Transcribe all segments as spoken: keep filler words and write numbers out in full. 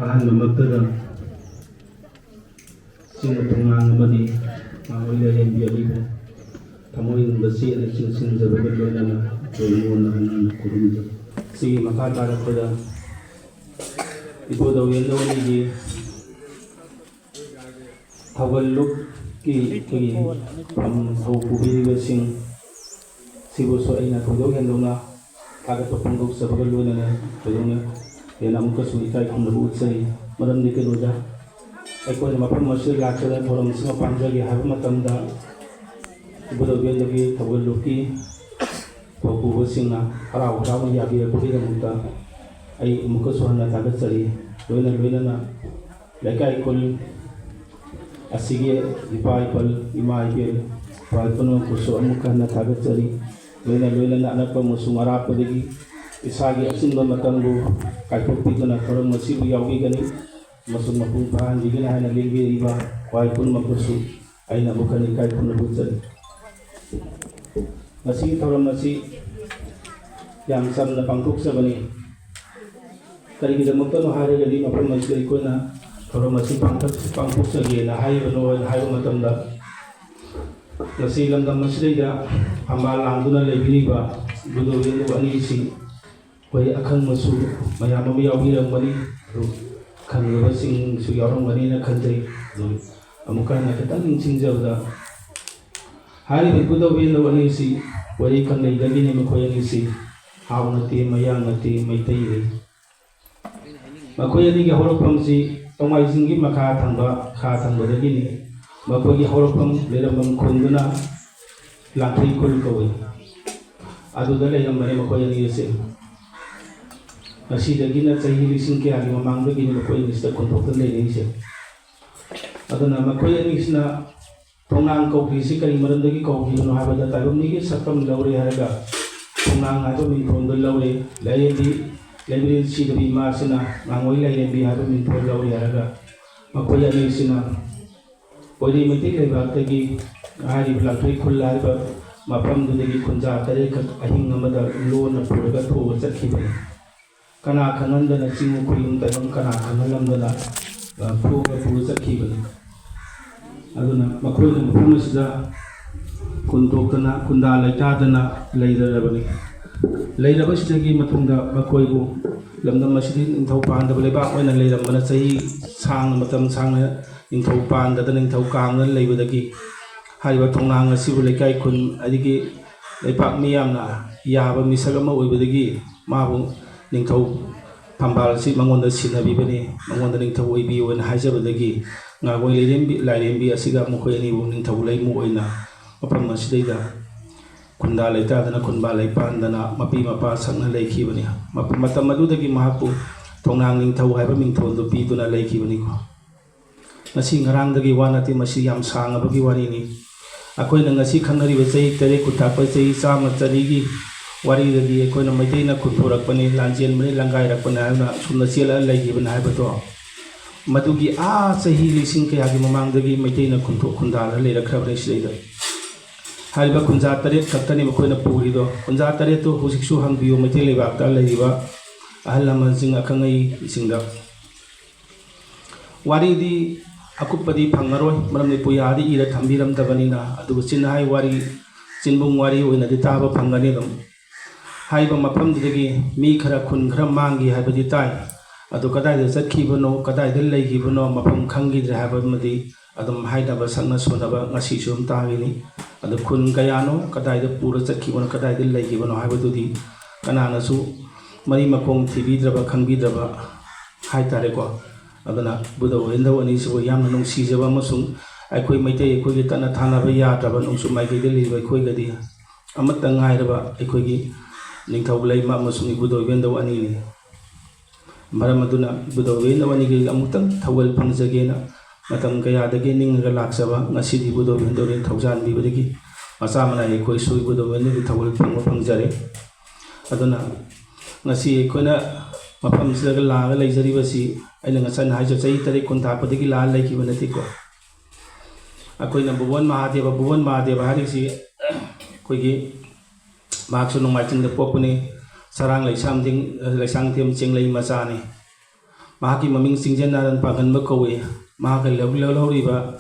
ꯑꯍꯥꯟꯕꯃꯛꯇꯗ ꯆꯤꯡ ꯈꯣꯡꯅꯥꯡ ꯑꯃꯗꯤ ꯃꯥꯡꯑꯣꯏ ꯂꯥꯏꯔꯦꯝꯕꯤ ꯑꯅꯤꯕꯨ ꯊꯃꯣꯏꯅꯨꯡꯗ ꯆꯦꯠꯅ ꯆꯤꯡꯁꯤꯟꯖꯕꯒ ꯂꯣꯏꯅꯅ ꯂꯣꯏꯅ ꯍꯟꯅ ꯈꯨꯔꯨꯝꯖꯩ꯫ ꯁꯤꯒꯤ ꯃꯈꯥ ꯇꯥꯔꯛꯄꯗ ꯏꯄꯨ ꯗꯧꯌꯦꯟꯗꯧ ꯑꯅꯤꯒꯤ ꯊꯧꯒꯜ ꯂꯨꯞꯀꯤ ꯑꯩꯈꯣꯏꯒꯤ ꯐꯝ ꯊꯧ ꯄꯨꯕꯤꯔꯤꯕꯁꯤꯡ ꯁꯤꯕꯨꯁꯨ ꯑꯩꯅ ꯊꯣꯏꯗꯣꯛ ꯍꯦꯟꯗꯣꯛꯅ ꯊꯥꯒꯠꯄ ꯐꯣꯡꯗꯣꯛꯆꯕꯒ ꯂꯣꯏꯅꯅ ꯊꯣꯏꯗꯣꯛꯅ ꯍꯦꯟꯅ ꯑꯃꯨꯛꯀꯁꯨ ꯏꯀꯥꯏ ꯈꯨꯝꯅꯕ ꯎꯠꯆꯔꯤ꯫ ꯃꯔꯝꯗꯤ ꯀꯩꯅꯣꯗ ꯑꯩꯈꯣꯏꯅ ꯃꯐꯝ ꯑꯁꯤꯗ ꯂꯥꯛꯆꯗꯨꯅ ꯊꯧꯔꯝ ꯑꯁꯤꯃ ꯄꯥꯡꯖꯒꯦ ꯍꯥꯏꯕ ꯃꯇꯝꯗ ꯏꯕꯨꯙꯧꯒꯤ ꯊꯧꯒꯜ ꯂꯨꯞꯀꯤ ꯊꯧꯄꯨꯕꯁꯤꯡꯅ ꯍꯔꯥꯎ ꯍꯔꯥꯎꯅ ꯌꯥꯕꯤꯔꯛꯄꯒꯤꯗꯃꯛꯇ ꯑꯩ ꯑꯃꯨꯛꯀꯁꯨ ꯍꯟꯅ ꯊꯥꯒꯠꯆꯔꯤ꯫ ꯂꯣꯏꯅ ꯂꯣꯏꯅꯅ ꯂꯩꯀꯥꯏ ꯈꯨꯜ ꯑꯁꯤꯒꯤ ꯏꯄꯥ ꯏꯄꯜ, ꯏꯃꯥ ꯏꯕꯦꯜ, ꯏꯄꯥ ꯄꯨꯝꯅꯃꯛꯄꯨꯁꯨ ꯑꯃꯨꯛ ꯍꯟꯅ ꯊꯥꯒꯠꯆꯔꯤ꯫ ꯂꯣꯏꯅ ꯂꯣꯏꯅꯅ ꯑꯅꯛꯄ ꯑꯃꯁꯨꯡ ꯑꯔꯥꯞꯄꯗꯒꯤ ꯏꯁꯥꯒꯤ ꯑꯆꯤꯟꯕ ꯃꯇꯝꯕꯨ ꯀꯥꯏꯊꯣꯛꯄꯤꯗꯨꯅ ꯊꯧꯔꯝ ꯑꯁꯤꯕꯨ ꯌꯥꯎꯕꯤꯒꯅꯤ ꯑꯃꯁꯨꯡ ꯃꯄꯨꯡ ꯐꯥꯍꯟꯕꯤꯒꯅꯤ ꯍꯥꯏꯅ ꯂꯦꯡꯕꯤꯔꯤꯕ ꯈ꯭ꯋꯥꯏ ꯄꯨꯝꯅꯃꯛꯄꯨꯁꯨ ꯑꯩꯅ ꯑꯃꯨꯛ ꯍꯟꯅ ꯏꯀꯥꯏ ꯈꯨꯝꯅꯕ ꯎꯠꯆꯔꯤ꯫ ꯉꯁꯤꯒꯤ ꯊꯧꯔꯝ ꯑꯁꯤ ꯌꯥꯝ ꯆꯝꯅ ꯄꯥꯡꯊꯣꯛꯆꯕꯅꯤ꯫ ꯀꯔꯤꯒꯤꯗꯃꯛꯇꯅꯣ ꯍꯥꯏꯔꯒꯗꯤ ꯃꯐꯝ ꯑꯁꯤꯗ ꯑꯩꯈꯣꯏꯅ ꯊꯧꯔꯝ ꯑꯁꯤ ꯄꯥꯡꯊꯣꯛ-, ꯄꯥꯡꯊꯣꯛꯆꯒꯦꯅ ꯍꯥꯏꯔꯤꯕꯅꯣ ꯍꯥꯏꯅ ꯍꯥꯏꯕ ꯃꯇꯝꯗ ꯉꯁꯤ ꯂꯝꯗꯝ ꯑꯁꯤꯗꯩꯗ ꯐꯝꯕꯥꯜ ꯂꯥꯡꯗꯨꯅ ꯂꯩꯕꯤꯔꯤꯕ ꯏꯕꯨꯙꯧ ꯏꯕꯦꯟꯗꯧ ꯑꯅꯤꯁꯤ ꯑꯩꯈꯣꯏ ꯑꯈꯪꯕꯁꯨ ꯃꯌꯥꯝ ꯑꯃ ꯌꯥꯎꯕꯤꯔꯝꯒꯅꯤ꯫ ꯑꯗꯨ ꯈꯪꯗꯕꯁꯤꯡꯁꯨ ꯌꯥꯎꯔꯝꯒꯅꯤꯅ ꯈꯟꯖꯩ꯫ ꯑꯗꯨ ꯑꯃꯨꯛꯀ ꯍꯟꯅ ꯈꯤꯇꯪ ꯅꯤꯡꯁꯤꯡꯖꯕꯗ ꯍꯥꯏꯔꯤꯕ ꯏꯕꯨꯙꯧ ꯏꯕꯦꯟꯗꯧ ꯑꯅꯤꯁꯤ ꯋꯥꯔꯤ ꯀꯪꯂꯩꯗꯒꯤꯅꯤ꯫ ꯃꯈꯣꯏ ꯑꯅꯤꯁꯤ ꯍꯥꯎ ꯅꯠꯇꯦ, ꯃꯌꯥꯡ ꯅꯠꯇꯦ, ꯃꯩꯇꯩꯅꯤ꯫ ꯃꯈꯣꯏ ꯑꯅꯤꯒꯤ ꯍꯧꯔꯛꯐꯝꯁꯤ ꯇꯣꯡꯃꯥꯏꯖꯤꯡꯒꯤ ꯃꯈꯥ ꯊꯪꯕ, ꯈꯥ ꯊꯪꯕꯗꯒꯤꯅꯤ꯫ ꯃꯈꯣꯏꯒꯤ ꯍꯧꯔꯛꯐꯝ ꯂꯩꯔꯝꯕꯝ ꯈꯨꯟꯗꯨꯅ ꯂꯥꯡꯊꯩ ꯈꯨꯜ ꯀꯧꯏ꯫ ꯑꯗꯨꯗ ꯂꯩꯔꯝꯕꯅꯤ ꯃꯈꯣꯏ ꯑꯅꯤ ꯑꯁꯤ꯫ ꯉꯁꯤꯗꯒꯤꯅ ꯆꯍꯤ ꯂꯤꯁꯤꯡ ꯀꯌꯥꯒꯤ ꯃꯃꯥꯡꯗꯒꯤꯅꯤ ꯃꯈꯣꯏ ꯑꯅꯤꯁꯤꯗ ꯈꯨꯟꯊꯣꯛꯇ ꯂꯩꯅꯔꯤꯁꯦ꯫ ꯑꯗꯨꯅ ꯃꯈꯣꯏ ꯑꯅꯤꯁꯤꯅ ꯊꯣꯡꯅꯥꯡ ꯀꯧꯈꯤꯁꯤ ꯀꯔꯤ ꯃꯔꯝꯗꯒꯤ ꯀꯧꯈꯤꯕꯅꯣ ꯍꯥꯏꯕꯗ, ꯇꯥꯏꯕꯪ ꯃꯤꯒꯤ ꯁꯛꯇꯝ ꯂꯧꯔꯦ ꯍꯥꯏꯔꯒ ꯊꯣꯡꯅꯥꯡ ꯍꯥꯏꯕ ꯃꯤꯡꯊꯣꯟꯗꯨ ꯂꯧꯔꯦ꯫ ꯂꯥꯏꯔꯦꯝꯕꯤ, ꯂꯩꯃꯔꯦꯜ ꯁꯤꯗꯕꯤ ꯏꯃꯥꯁꯤꯅ ꯉꯥꯡꯉꯣꯏ ꯂꯥꯏꯔꯦꯝꯕꯤ ꯍꯥꯏꯕ ꯃꯤꯡꯊꯣꯟ ꯂꯧꯔꯦ ꯍꯥꯏꯔꯒ, ꯃꯈꯣꯏ ꯑꯅꯤꯁꯤꯅ ꯑꯣꯏꯔꯤ ꯃꯩꯇꯩ ꯂꯩꯕꯥꯛꯇꯒꯤ ꯍꯥꯏꯔꯤꯕ ꯂꯥꯡꯊꯩ ꯈꯨꯜ ꯍꯥꯏꯔꯤꯕ ꯃꯐꯝꯗꯨꯗꯒꯤ ꯈꯨꯟꯖꯥ ꯇꯔꯦꯠꯈꯛ ꯑꯍꯤꯡ ꯑꯃꯗ ꯂꯣꯟꯅ ꯄꯨꯔꯒ ꯊꯣꯛꯑꯒ ꯆꯠꯈꯤꯕꯅꯤ꯫ ꯀꯅꯥ ꯈꯪꯍꯟꯗꯅ ꯆꯤꯡ ꯎꯈꯨꯜ ꯇꯥꯏꯕꯪ ꯀꯅꯥ ꯈꯪꯍꯜꯂꯝꯗꯅ, ꯑ, ꯐꯨꯔ ꯐꯨꯔ ꯆꯠꯈꯤꯕꯅꯤ꯫ ꯑꯗꯨꯅ ꯃꯈꯣꯏꯅ ꯃꯐꯝ ꯑꯁꯤꯗ ꯈꯨꯟ ꯊꯣꯛꯇꯅ, ꯈꯨꯟꯗꯥ ꯂꯩꯇꯥꯗꯅ ꯂꯩꯔꯔꯕꯅꯤ꯫ ꯂꯩꯔꯕꯁꯤꯗꯒꯤ ꯃꯇꯨꯡꯗ ꯃꯈꯣꯏꯕꯨ ꯂꯝꯗꯝ ꯑꯁꯤꯗꯤ ꯅꯤꯡꯊꯧ ꯄꯥꯟꯗꯕ ꯂꯩꯕꯥꯛ ꯑꯣꯏꯅ ꯂꯩꯔꯝꯕꯅ ꯆꯍꯤ ꯁꯥꯡꯅ, ꯃꯇꯝ ꯁꯥꯡꯅ ꯅꯤꯡꯊꯧ ꯄꯥꯟꯗꯗꯅ, ꯅꯤꯡꯊꯧ ꯀꯥꯡꯗꯅ ꯂꯩꯕꯗꯒꯤ ꯍꯥꯏꯔꯤꯕ ꯊꯣꯡꯅꯥꯡ ꯑꯁꯤꯕꯨ ꯂꯩꯀꯥꯏ ꯈꯨꯟ ꯑꯗꯒꯤ ꯂꯩꯄꯥꯛ ꯃꯤ ꯌꯥꯝꯅ ꯌꯥꯕ ꯃꯤꯁꯛ ꯑꯃ ꯑꯣꯏꯕꯗꯒꯤ ꯃꯥꯕꯨ ꯅꯤꯡꯊꯧ ꯐꯝꯕꯥꯜ ꯑꯁꯤ ꯃꯉꯣꯟꯗ ꯁꯤꯟꯅꯕꯤꯕꯅꯤ, ꯃꯉꯣꯟꯗ ꯅꯤꯡꯊꯧ ꯑꯣꯏꯕꯤꯌꯨ ꯍꯥꯏꯅ ꯍꯥꯏꯖꯕꯗꯒꯤ ꯉꯥꯡꯒꯣꯏ ꯂꯥꯏꯔꯦꯝꯕꯤ, ꯂꯥꯏꯔꯦꯝꯕꯤ ꯑꯁꯤꯒ ꯃꯈꯣꯏ ꯑꯅꯤꯕꯨ ꯅꯤꯡꯊꯧ ꯂꯩꯃ ꯑꯣꯏꯅ ꯃꯐꯝ ꯑꯁꯤꯗꯩꯗ ꯈꯨꯟꯗꯥ ꯂꯩꯇꯥꯗꯅ, ꯈꯨꯟꯕꯥ ꯂꯩꯄꯥꯟꯗꯅ ꯃꯄꯤ ꯃꯄꯥ ꯁꯛꯅ ꯂꯩꯈꯤꯕꯅꯤ꯫ ꯃ-, ꯃꯇꯝ ꯑꯗꯨꯗꯒꯤ ꯃꯍꯥꯛꯄꯨ ꯊꯣꯡꯅꯥꯡ ꯅꯤꯡꯊꯧ ꯍꯥꯏꯕ ꯃꯤꯡꯊꯣꯜꯗꯨ ꯄꯤꯗꯨꯅ ꯂꯩꯈꯤꯕꯅꯤꯀꯣ꯫ ꯉꯁꯤ ꯉꯔꯥꯡꯗꯒꯤ ꯋꯥ ꯅꯠꯇꯦ, ꯃꯁꯤ ꯌꯥꯝ ꯁꯥꯡꯉꯕꯒꯤ ꯋꯥꯔꯤꯅꯤ꯫ ꯑꯩꯈꯣꯏꯅ ꯉꯁꯤ ꯈꯪꯅꯔꯤꯕ ꯆꯍꯤ ꯇꯔꯦꯠ ꯈꯨꯟꯇꯥꯛꯄ, ꯆꯍꯤ ꯆꯥꯝꯃ ꯆꯅꯤꯒꯤ ꯋꯥꯔꯤꯗꯒꯤ ꯑꯩꯈꯣꯏꯅ ꯃꯩꯇꯩꯅ ꯈꯨꯟ ꯄꯨꯔꯛꯄꯅꯤ, ꯂꯥꯟꯖꯦꯟꯕꯅꯤ, ꯂꯪꯒꯥꯏꯔꯛꯄꯅꯤ ꯍꯥꯏꯗꯨꯅ ꯑꯁꯨꯝꯅ ꯆꯦꯜꯂꯒ ꯂꯩꯈꯤꯕꯅꯤ ꯍꯥꯏꯕꯗꯣ, ꯃꯗꯨꯒꯤ ꯑꯥ ꯆꯍꯤ ꯂꯤꯁꯤꯡ ꯀꯌꯥꯒꯤ ꯃꯃꯥꯡꯗꯒꯤ ꯃꯩꯇꯩꯅ ꯈꯨꯟꯊꯣꯛ ꯈꯨꯟꯗꯥꯔꯒ ꯂꯩꯔꯛꯈ꯭ꯔꯕꯅꯤ ꯁꯤꯗꯩꯗ꯫ ꯍꯥꯏꯔꯤꯕ ꯈꯨꯟꯖꯥ ꯇꯔꯦꯠ ꯈꯛꯇꯅꯤ ꯃꯈꯣꯏꯅ ꯄꯨꯔꯤꯗꯣ꯫ ꯈꯨꯟꯖꯥ ꯇꯔꯦꯠꯇꯨ ꯍꯧꯖꯤꯛꯁꯨ ꯍꯪꯕꯤꯌꯨ ꯃꯩꯇꯩ ꯂꯩꯕꯥꯛꯇ ꯂꯩꯔꯤꯕ ꯑꯍꯜ ꯂꯃꯟꯁꯤꯡ, ꯑꯈꯪ ꯑꯍꯩꯁꯤꯡꯗ꯫ ꯋꯥꯔꯤꯗꯤ ꯑꯀꯨꯞꯄꯗꯤ ꯐꯪꯉꯔꯣꯏ, ꯃꯔꯝꯗꯤ ꯄꯨꯌꯥꯗꯤ ꯏꯔ ꯊꯝꯕꯤꯔꯝꯗꯕꯅꯤꯅ, ꯑꯗꯨꯒ ꯆꯤꯟꯍꯥꯏ ꯋꯥꯔꯤ, ꯆꯤꯟꯕꯨꯡ ꯋꯥꯔꯤ ꯑꯣꯏꯅꯗꯤ ꯇꯥꯕ ꯐꯪꯒꯅꯤ ꯑꯗꯨꯝ꯫ ꯍꯥꯏꯔꯤꯕ ꯃꯐꯝꯗꯨꯗꯒꯤ ꯃꯤ ꯈꯔ, ꯈꯨꯟ ꯈꯔ ꯃꯥꯡꯈꯤ ꯍꯥꯏꯕꯗꯤ ꯇꯥꯏ꯫ ꯑꯗꯨ ꯀꯗꯥꯏꯗ ꯆꯠꯈꯤꯕꯅꯣ, ꯀꯗꯥꯏꯗ ꯂꯩꯈꯤꯕꯅꯣ, ꯃꯐꯝ ꯈꯪꯈꯤꯗ꯭ꯔꯦ ꯍꯥꯏꯕ ꯑꯃꯗꯤ ꯑꯗꯨꯝ ꯍꯥꯏꯅꯕ ꯁꯛꯅ ꯁꯣꯟꯅꯕ ꯉꯁꯤꯁꯨ ꯑꯗꯨꯝ ꯇꯥꯈꯤꯅꯤ꯫ ꯑꯗꯨ ꯈꯨꯟ ꯀꯌꯥꯅꯣ, ꯀꯗꯥꯏꯗ ꯄꯨꯔ ꯆꯠꯈꯤꯕꯅꯣ, ꯀꯗꯥꯏꯗ ꯂꯩꯈꯤꯕꯅꯣ ꯍꯥꯏꯕꯗꯨꯗꯤ ꯀꯅꯥꯅꯁꯨ ꯃꯔꯤ ꯃꯈꯣꯡ ꯊꯤꯕꯤꯗ꯭ꯔꯕ, ꯈꯪꯕꯤꯗ꯭ꯔꯕ ꯍꯥꯏꯇꯥꯔꯦꯀꯣ꯫ ꯑꯗꯨꯅ ꯏꯕꯨꯙꯧ ꯍꯦꯟꯗꯧ ꯑꯅꯤꯁꯤꯕꯨ ꯌꯥꯝꯅ ꯅꯨꯡꯁꯤꯖꯕ ꯑꯃꯁꯨꯡ ꯑꯩꯈꯣꯏ ꯃꯩꯇꯩ ꯑꯩꯈꯣꯏꯒꯤ ꯇꯠꯅ ꯊꯥꯅꯕ ꯌꯥꯗ꯭ꯔꯕ ꯅꯣꯡꯆꯨꯞ ꯃꯥꯏꯀꯩꯗ ꯂꯩꯔꯤꯕ ꯑꯩꯈꯣꯏꯒꯗꯤ ꯑꯃꯠꯇ ꯉꯥꯏꯔꯕ ꯑꯩꯈꯣꯏꯒꯤ ꯅꯤꯡꯊꯧ ꯂꯩꯃ ꯑꯃꯁꯨꯡ ꯏꯕꯨꯙꯧ ꯏꯕꯦꯟꯗꯧ ꯑꯅꯤꯅꯤ꯫ ꯃꯔꯝ ꯑꯗꯨꯅ ꯏꯕꯨꯙꯧ ꯏꯕꯦꯟꯗꯧ ꯑꯅꯤꯒꯤ ꯑꯃꯨꯛꯇꯪ ꯊꯧꯒꯜ ꯐꯪꯖꯒꯦꯅ ꯃꯇꯝ ꯀꯌꯥꯗꯒꯤ ꯅꯤꯡꯉꯒ ꯂꯥꯛꯆꯕ, ꯉꯁꯤꯗꯤ ꯏꯕꯨꯙꯧ ꯏꯕꯦꯟꯗꯧꯅ ꯊꯧꯖꯥꯟꯕꯤꯕꯗꯒꯤ ꯃꯆꯥ ꯃꯅꯥꯏ ꯑꯩꯈꯣꯏꯁꯨ ꯏꯕꯨꯙꯧ ꯏꯕꯦꯟꯗꯧꯒꯤ ꯊꯧꯒꯜ ꯐꯪꯕ ꯐꯪꯖꯔꯦ꯫ ꯑꯗꯨꯅ ꯉꯁꯤ ꯑꯩꯈꯣꯏꯅ ꯃꯐꯝꯁꯤꯗ ꯂꯥꯛꯑꯒ ꯂꯩꯖꯔꯤꯕꯁꯤ ꯑꯩꯅ ꯉꯁꯥꯏꯅ ꯍꯥꯏꯖ ꯆꯍꯤ ꯇꯔꯦꯠ ꯈꯨꯟ ꯊꯥꯛꯄꯗꯒꯤ ꯂꯥꯛꯑ ꯂꯩꯈꯤꯕ ꯅꯠꯇꯦꯀꯣ꯫ ꯑꯩꯈꯣꯏꯅ ꯚꯨꯕꯟ ꯃꯍꯥꯗꯦꯕ, ꯚꯨꯕꯟ ꯃꯍꯥꯗꯦꯕ ꯍꯥꯏꯔꯤꯁꯤ ꯑꯩꯈꯣꯏꯒꯤ ꯃꯍꯥꯛꯁꯨ ꯅꯣꯡꯃꯥꯏ ꯆꯤꯡꯗ ꯄꯣꯛꯄꯅꯤ꯫ ꯁꯔꯥꯡ ꯂꯩꯁꯥꯝꯊꯦꯝ, ꯂꯩꯁꯥꯡꯊꯦꯝ ꯆꯤꯡꯂꯩ ꯃꯆꯥꯅꯤ꯫ ꯃꯍꯥꯛꯀꯤ ꯃꯃꯤꯡ ꯆꯤꯡꯖꯦꯟ ꯅꯥꯔꯟ ꯄꯥꯡꯒꯟꯕ ꯀꯧꯏ꯫ ꯃꯍꯥꯛꯀ ꯂꯧ-, ꯂꯧꯍꯧꯔꯤꯕ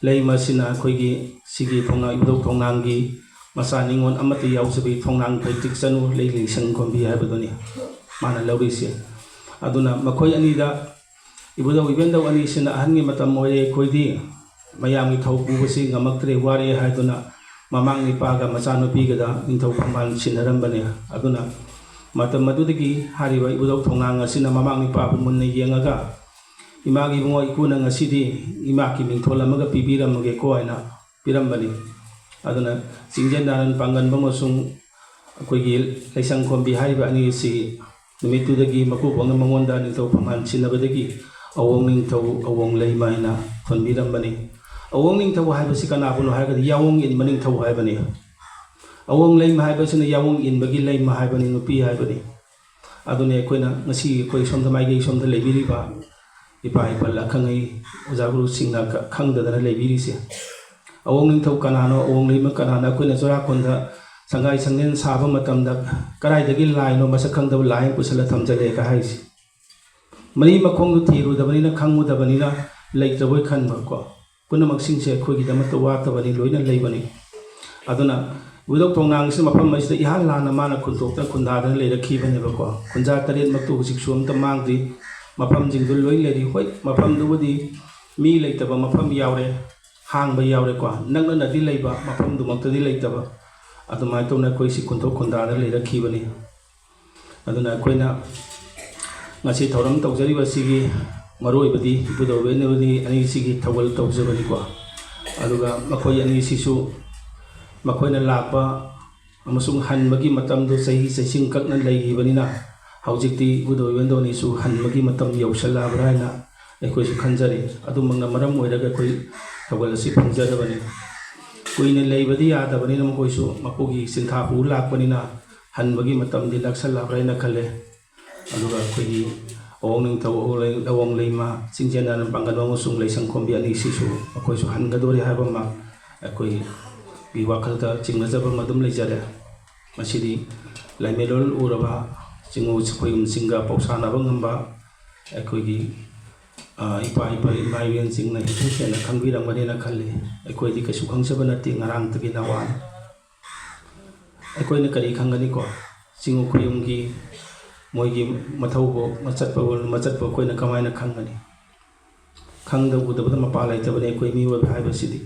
ꯂꯩꯃ ꯑꯁꯤꯅ ꯑꯩꯈꯣꯏꯒꯤ ꯁꯤꯒꯤ ꯊꯣꯡꯅꯥꯡ, ꯏꯕꯨꯙꯧ ꯊꯣꯡꯅꯥꯡꯒꯤ ꯃꯆꯥ ꯅꯤꯉꯣꯜ ꯑꯃꯠꯇ ꯌꯥꯎꯖꯕꯤ ꯊꯣꯡꯅꯥꯡ ꯐꯩꯇ꯭ꯔꯤꯛ ꯆꯅꯨ ꯂꯩ ꯂꯤꯡꯁꯪ ꯈꯣꯝꯕꯤ ꯍꯥꯏꯕꯗꯨꯅꯤ ꯃꯥꯅ ꯂꯧꯔꯤꯁꯦ꯫ ꯑꯗꯨꯅ ꯃꯈꯣꯏ ꯑꯅꯤꯗ ꯏꯕꯨꯙꯧ ꯏꯕꯦꯟꯗꯧ ꯑꯅꯤꯁꯤꯅ ꯑꯍꯟꯒꯤ ꯃꯇꯝ ꯑꯣꯏꯔꯦ, ꯑꯩꯈꯣꯏꯗꯤ ꯃꯌꯥꯝꯒꯤ ꯊꯧ ꯄꯨꯕꯁꯤ ꯉꯝꯃꯛꯇ꯭ꯔꯦ, ꯋꯥꯔꯦ ꯍꯥꯏꯗꯨꯅ ꯃꯃꯥ ꯅꯤꯄꯥꯒ ꯃꯆꯥꯅꯨꯄꯤꯒꯗ ꯅꯤꯡꯊꯧ ꯐꯝꯕꯥꯜ ꯁꯤꯟꯅꯔꯝꯕꯅꯤ꯫ ꯑꯗꯨꯅ ꯃꯇꯝ ꯑꯗꯨꯗꯒꯤ ꯍꯥꯏꯔꯤꯕ ꯏꯕꯨꯙꯧ ꯊꯣꯡꯅꯥꯡ ꯑꯁꯤꯅ ꯃꯃꯥ ꯅꯤꯄꯥꯕꯨ ꯃꯨꯟꯅ ꯌꯦꯡꯉꯒ, "ꯏꯃꯥꯒꯤ ꯏꯕꯨꯡꯉꯣ, ꯏꯄꯨꯅ ꯉꯁꯤꯗꯤ ꯏꯃꯥꯀꯤ ꯃꯤꯡꯊꯣꯜ ꯑꯃꯒ ꯄꯤꯕꯤꯔꯝꯃꯒꯦꯀꯣ" ꯍꯥꯏꯅ ꯄꯤꯔꯝꯕꯅꯤ꯫ ꯑꯗꯨꯅ ꯆꯤꯡꯖꯦꯟ ꯅꯥꯔꯟ ꯄꯥꯡꯒꯟꯕ ꯑꯃꯁꯨꯡ ꯑꯩꯈꯣꯏꯒꯤ ꯂꯩꯁꯪ ꯈꯣꯝꯕꯤ ꯍꯥꯏꯔꯤꯕ ꯑꯅꯤ ꯑꯁꯤ ꯅꯨꯃꯤꯠꯇꯨꯗꯒꯤ ꯃꯀꯨꯕꯣꯛꯅ ꯃꯉꯣꯟꯗ ꯅꯤꯡꯊꯧ ꯐꯝꯕꯥꯜ ꯁꯤꯟꯅꯕꯗꯒꯤ ꯑꯋꯣꯡ ꯅꯤꯡꯊꯧ, ꯑꯋꯣꯡ ꯂꯩꯃ ꯍꯥꯏꯅ ꯊꯣꯟꯕꯤꯔꯝꯕꯅꯤ꯫ ꯑꯋꯣꯡ ꯅꯤꯡꯊꯧ ꯍꯥꯏꯕꯁꯤ ꯀꯅꯥꯕꯨꯅꯣ ꯍꯥꯏꯔꯒꯗꯤ ꯌꯥꯑꯣꯡ ꯏꯟꯕ ꯅꯤꯡꯊꯧ ꯍꯥꯏꯕꯅꯤ꯫ ꯑꯋꯣꯡ ꯂꯩꯃ ꯍꯥꯏꯕꯁꯤꯅ ꯌꯥꯑꯣꯡ ꯏꯟꯕꯒꯤ ꯂꯩꯃ ꯍꯥꯏꯕꯅꯤ, ꯅꯨꯄꯤ ꯍꯥꯏꯕꯅꯤ꯫ ꯑꯗꯨꯅꯤ ꯑꯩꯈꯣꯏꯅ ꯉꯁꯤ ꯑꯩꯈꯣꯏ ꯁꯣꯝꯗ ꯃꯥꯏꯀꯩ ꯁꯣꯝꯗ ꯂꯩꯕꯤꯔꯤꯕ ꯏꯄꯥ ꯏꯄꯜ ꯑꯈꯪ ꯑꯍꯩ ꯑꯣꯖꯥ ꯒꯨꯔꯨꯁꯤꯡꯅ ꯈ-, ꯈꯪꯗꯗꯅ ꯂꯩꯕꯤꯔꯤꯁꯦ꯫ ꯑꯋꯣꯡ ꯅꯤꯡꯊꯧ ꯀꯅꯥꯅꯣ, ꯑꯋꯣꯡ ꯂꯩꯃ ꯀꯅꯥꯅꯣ? ꯑꯩꯈꯣꯏꯅ ꯆꯨꯔꯥꯀꯣꯟꯗ ꯁꯪꯒꯥꯏ ꯁꯪꯂꯦꯟ ꯁꯥꯕ ꯃꯇꯝꯗ ꯀꯗꯥꯏꯗꯒꯤ ꯂꯥꯏꯅꯣ ꯃꯁꯛ ꯈꯪꯗꯕ ꯂꯥꯏ ꯑꯃ ꯄꯨꯁꯜꯂ ꯊꯝꯖꯜꯂꯦꯒ ꯍꯥꯏꯁꯦ꯫ ꯃꯔꯤ ꯃꯈꯣꯡꯗꯨ ꯊꯤꯔꯨꯗꯕꯅꯤꯅ, ꯈꯪꯉꯨꯗꯕꯅꯤꯅ ꯂꯩꯇ꯭ꯔꯕꯣꯏ ꯈꯟꯕ ꯀꯣ꯫ ꯄꯨꯝꯅꯃꯛꯁꯤꯡꯁꯦ ꯑꯩꯈꯣꯏꯒꯤꯗꯃꯛꯇ ꯋꯥꯠꯇꯕꯅꯤ, ꯂꯣꯏꯅ ꯂꯩꯕꯅꯤ꯫ ꯑꯗꯨꯅ ꯏꯕꯨꯙꯧ ꯊꯣꯡꯅꯥꯡꯁꯤꯅ ꯃꯐꯝ ꯑꯁꯤꯗ ꯏꯍꯥꯟ ꯍꯥꯟꯅ ꯃꯥꯅ ꯈꯨꯟꯇꯣꯛꯇꯅ ꯈꯨꯟꯗꯥꯗꯅ ꯂꯩꯔꯛꯈꯤꯕꯅꯦꯕꯀꯣ꯫ ꯈꯨꯟꯖꯥ ꯇꯔꯦꯠꯃꯛꯇꯨ ꯍꯧꯖꯤꯛꯁꯨ ꯑꯝꯇ ꯃꯥꯡꯗ꯭ꯔꯤ, ꯃꯐꯝꯁꯤꯡꯗꯨ ꯂꯣꯏ ꯂꯩꯔꯤ꯫ ꯍꯣꯏ, ꯃꯐꯝꯗꯨꯕꯨꯗꯤ ꯃꯤ ꯂꯩꯇꯕ ꯃꯐꯝ ꯌꯥꯎꯔꯦ, ꯍꯥꯡꯕ ꯌꯥꯎꯔꯦꯀꯣ, ꯅꯛꯅꯅꯗꯤ ꯂꯩꯕ, ꯃꯐꯝꯗꯨꯃꯛꯇꯗꯤ ꯂꯩꯇꯕ꯫ ꯑꯗꯨꯃꯥꯏꯅ ꯇꯧꯅ ꯑꯩꯈꯣꯏꯁꯤ ꯈꯨꯟꯇꯣꯛ ꯈꯨꯟꯗꯥꯗꯅ ꯂꯩꯔꯛꯈꯤꯕꯅꯤ꯫ ꯑꯗꯨꯅ ꯑꯩꯈꯣꯏꯅ ꯉꯁꯤ ꯊꯧꯔꯝ ꯇꯧꯖꯔꯤꯕ ꯑꯁꯤꯒꯤ ꯃꯔꯨꯑꯣꯏꯕꯗꯤ ꯏꯕꯨꯙꯧ ꯏꯕꯦꯟꯗꯧ ꯑꯅꯤꯁꯤꯒꯤ ꯊꯧꯒꯜ ꯇꯧꯖꯕꯅꯤꯀꯣ꯫ ꯑꯗꯨꯒ ꯃꯈꯣꯏ ꯑꯅꯤꯁꯤꯁꯨ ꯃꯈꯣꯏꯅ ꯂꯥꯛꯄ ꯑꯃꯁꯨꯡ ꯍꯟꯕꯒꯤ ꯃꯇꯝꯗꯨ ꯆꯍꯤ ꯆꯩꯁꯤꯡ ꯀꯛꯅ ꯂꯩꯈꯤꯕꯅꯤꯅ, ꯍꯧꯖꯤꯛꯇꯤ ꯏꯕꯨꯙꯧ ꯏꯕꯦꯟꯗꯧ ꯑꯅꯤꯁꯨ ꯍꯟꯕꯒꯤ ꯃꯇꯝ ꯌꯧꯁꯜꯂꯛꯑꯕ꯭ꯔꯥ ꯍꯥꯏꯅ ꯑꯩꯈꯣꯏꯁꯨ ꯈꯟꯖꯔꯤ꯫ ꯑꯗꯨꯃꯛꯅ ꯃꯔꯝ ꯑꯣꯏꯔꯒ ꯑꯩꯈꯣꯏ ꯊꯧꯒꯜ ꯑꯁꯤ ꯐꯪꯖꯔꯕꯅꯤ꯫ ꯀꯨꯏꯅ ꯂꯩꯕꯗꯤ ꯌꯥꯗꯕꯅꯤꯅ ꯃꯈꯣꯏꯁꯨ ꯃꯄꯨꯒꯤ ꯆꯤꯟꯊꯥ ꯄꯨ ꯂꯥꯛꯄꯅꯤꯅ ꯍꯟꯕꯒꯤ ꯃꯇꯝꯗꯤ ꯅꯛꯁꯜꯂꯛꯑꯕ꯭ꯔꯥ ꯍꯥꯏꯅ ꯈꯜꯂꯦ꯫ ꯑꯗꯨꯒ ꯑꯩꯈꯣꯏꯒꯤ ꯑꯋꯣꯡ ꯅꯤꯡꯊꯧ, ꯑꯋꯣꯡ ꯂꯩ-, ꯑꯋꯣꯡ ꯂꯩꯃ, ꯆꯤꯡꯖꯦꯟ ꯅꯥꯔꯟ ꯄꯥꯡꯒꯟꯕ ꯑꯃꯁꯨꯡ ꯂꯩꯁꯪ ꯈꯣꯝꯕꯤ ꯑꯅꯤꯁꯤꯁꯨ ꯃꯈꯣꯏꯁꯨ ꯍꯟꯒꯗꯣꯔꯤ ꯍꯥꯏꯕ ꯑꯃ ꯑꯩꯈꯣꯏꯒꯤ ꯋꯥꯈꯜꯗ ꯆꯤꯡꯅꯖꯕ ꯑꯃ ꯑꯗꯨꯝ ꯂꯩꯖꯔꯦ꯫ ꯃꯁꯤꯗꯤ ꯂꯥꯏꯃꯦꯂꯣꯟ ꯎꯔꯕ ꯆꯤꯡꯉꯨ ꯈꯣꯌꯨꯝꯁꯤꯡꯒ ꯄꯥꯎꯁꯥꯟꯅꯕ ꯉꯝꯕ ꯑꯩꯈꯣꯏꯒꯤ, ꯑ, ꯏꯄꯥ ꯏꯄꯥ ꯏꯃꯥ ꯏꯕꯦꯟꯁꯤꯡꯅ ꯍꯦꯟꯅ ꯍꯦꯟꯅ ꯈꯪꯕꯤꯔꯝꯒꯅꯤꯅ ꯈꯜꯂꯤ꯫ ꯑꯩꯈꯣꯏꯗꯤ ꯀꯩꯁꯨ ꯈꯪꯖꯕ ꯅꯠꯇꯦ, ꯉꯔꯥꯡꯇꯒꯤ ꯅꯋꯥꯅꯤ꯫ ꯑꯩꯈꯣꯏꯅ ꯀꯔꯤ ꯈꯪꯒꯅꯤꯀꯣ? ꯆꯤꯡꯉꯨ ꯈꯣꯌꯨꯝꯒꯤ ꯃꯣꯏꯒꯤ ꯃꯊꯧꯕꯨ ꯃꯆꯠꯄꯕꯨ ꯃꯆꯠꯄ ꯑꯩꯈꯣꯏꯅ ꯀꯃꯥꯏꯅ ꯈꯪꯒꯅꯤ? ꯈꯪꯗ ꯎꯗꯕꯗ ꯃꯄꯥ ꯂꯩꯇꯕꯅꯤ ꯑꯩꯈꯣꯏ ꯃꯤꯑꯣꯏꯕ ꯍꯥꯏꯕꯁꯤꯗꯤ꯫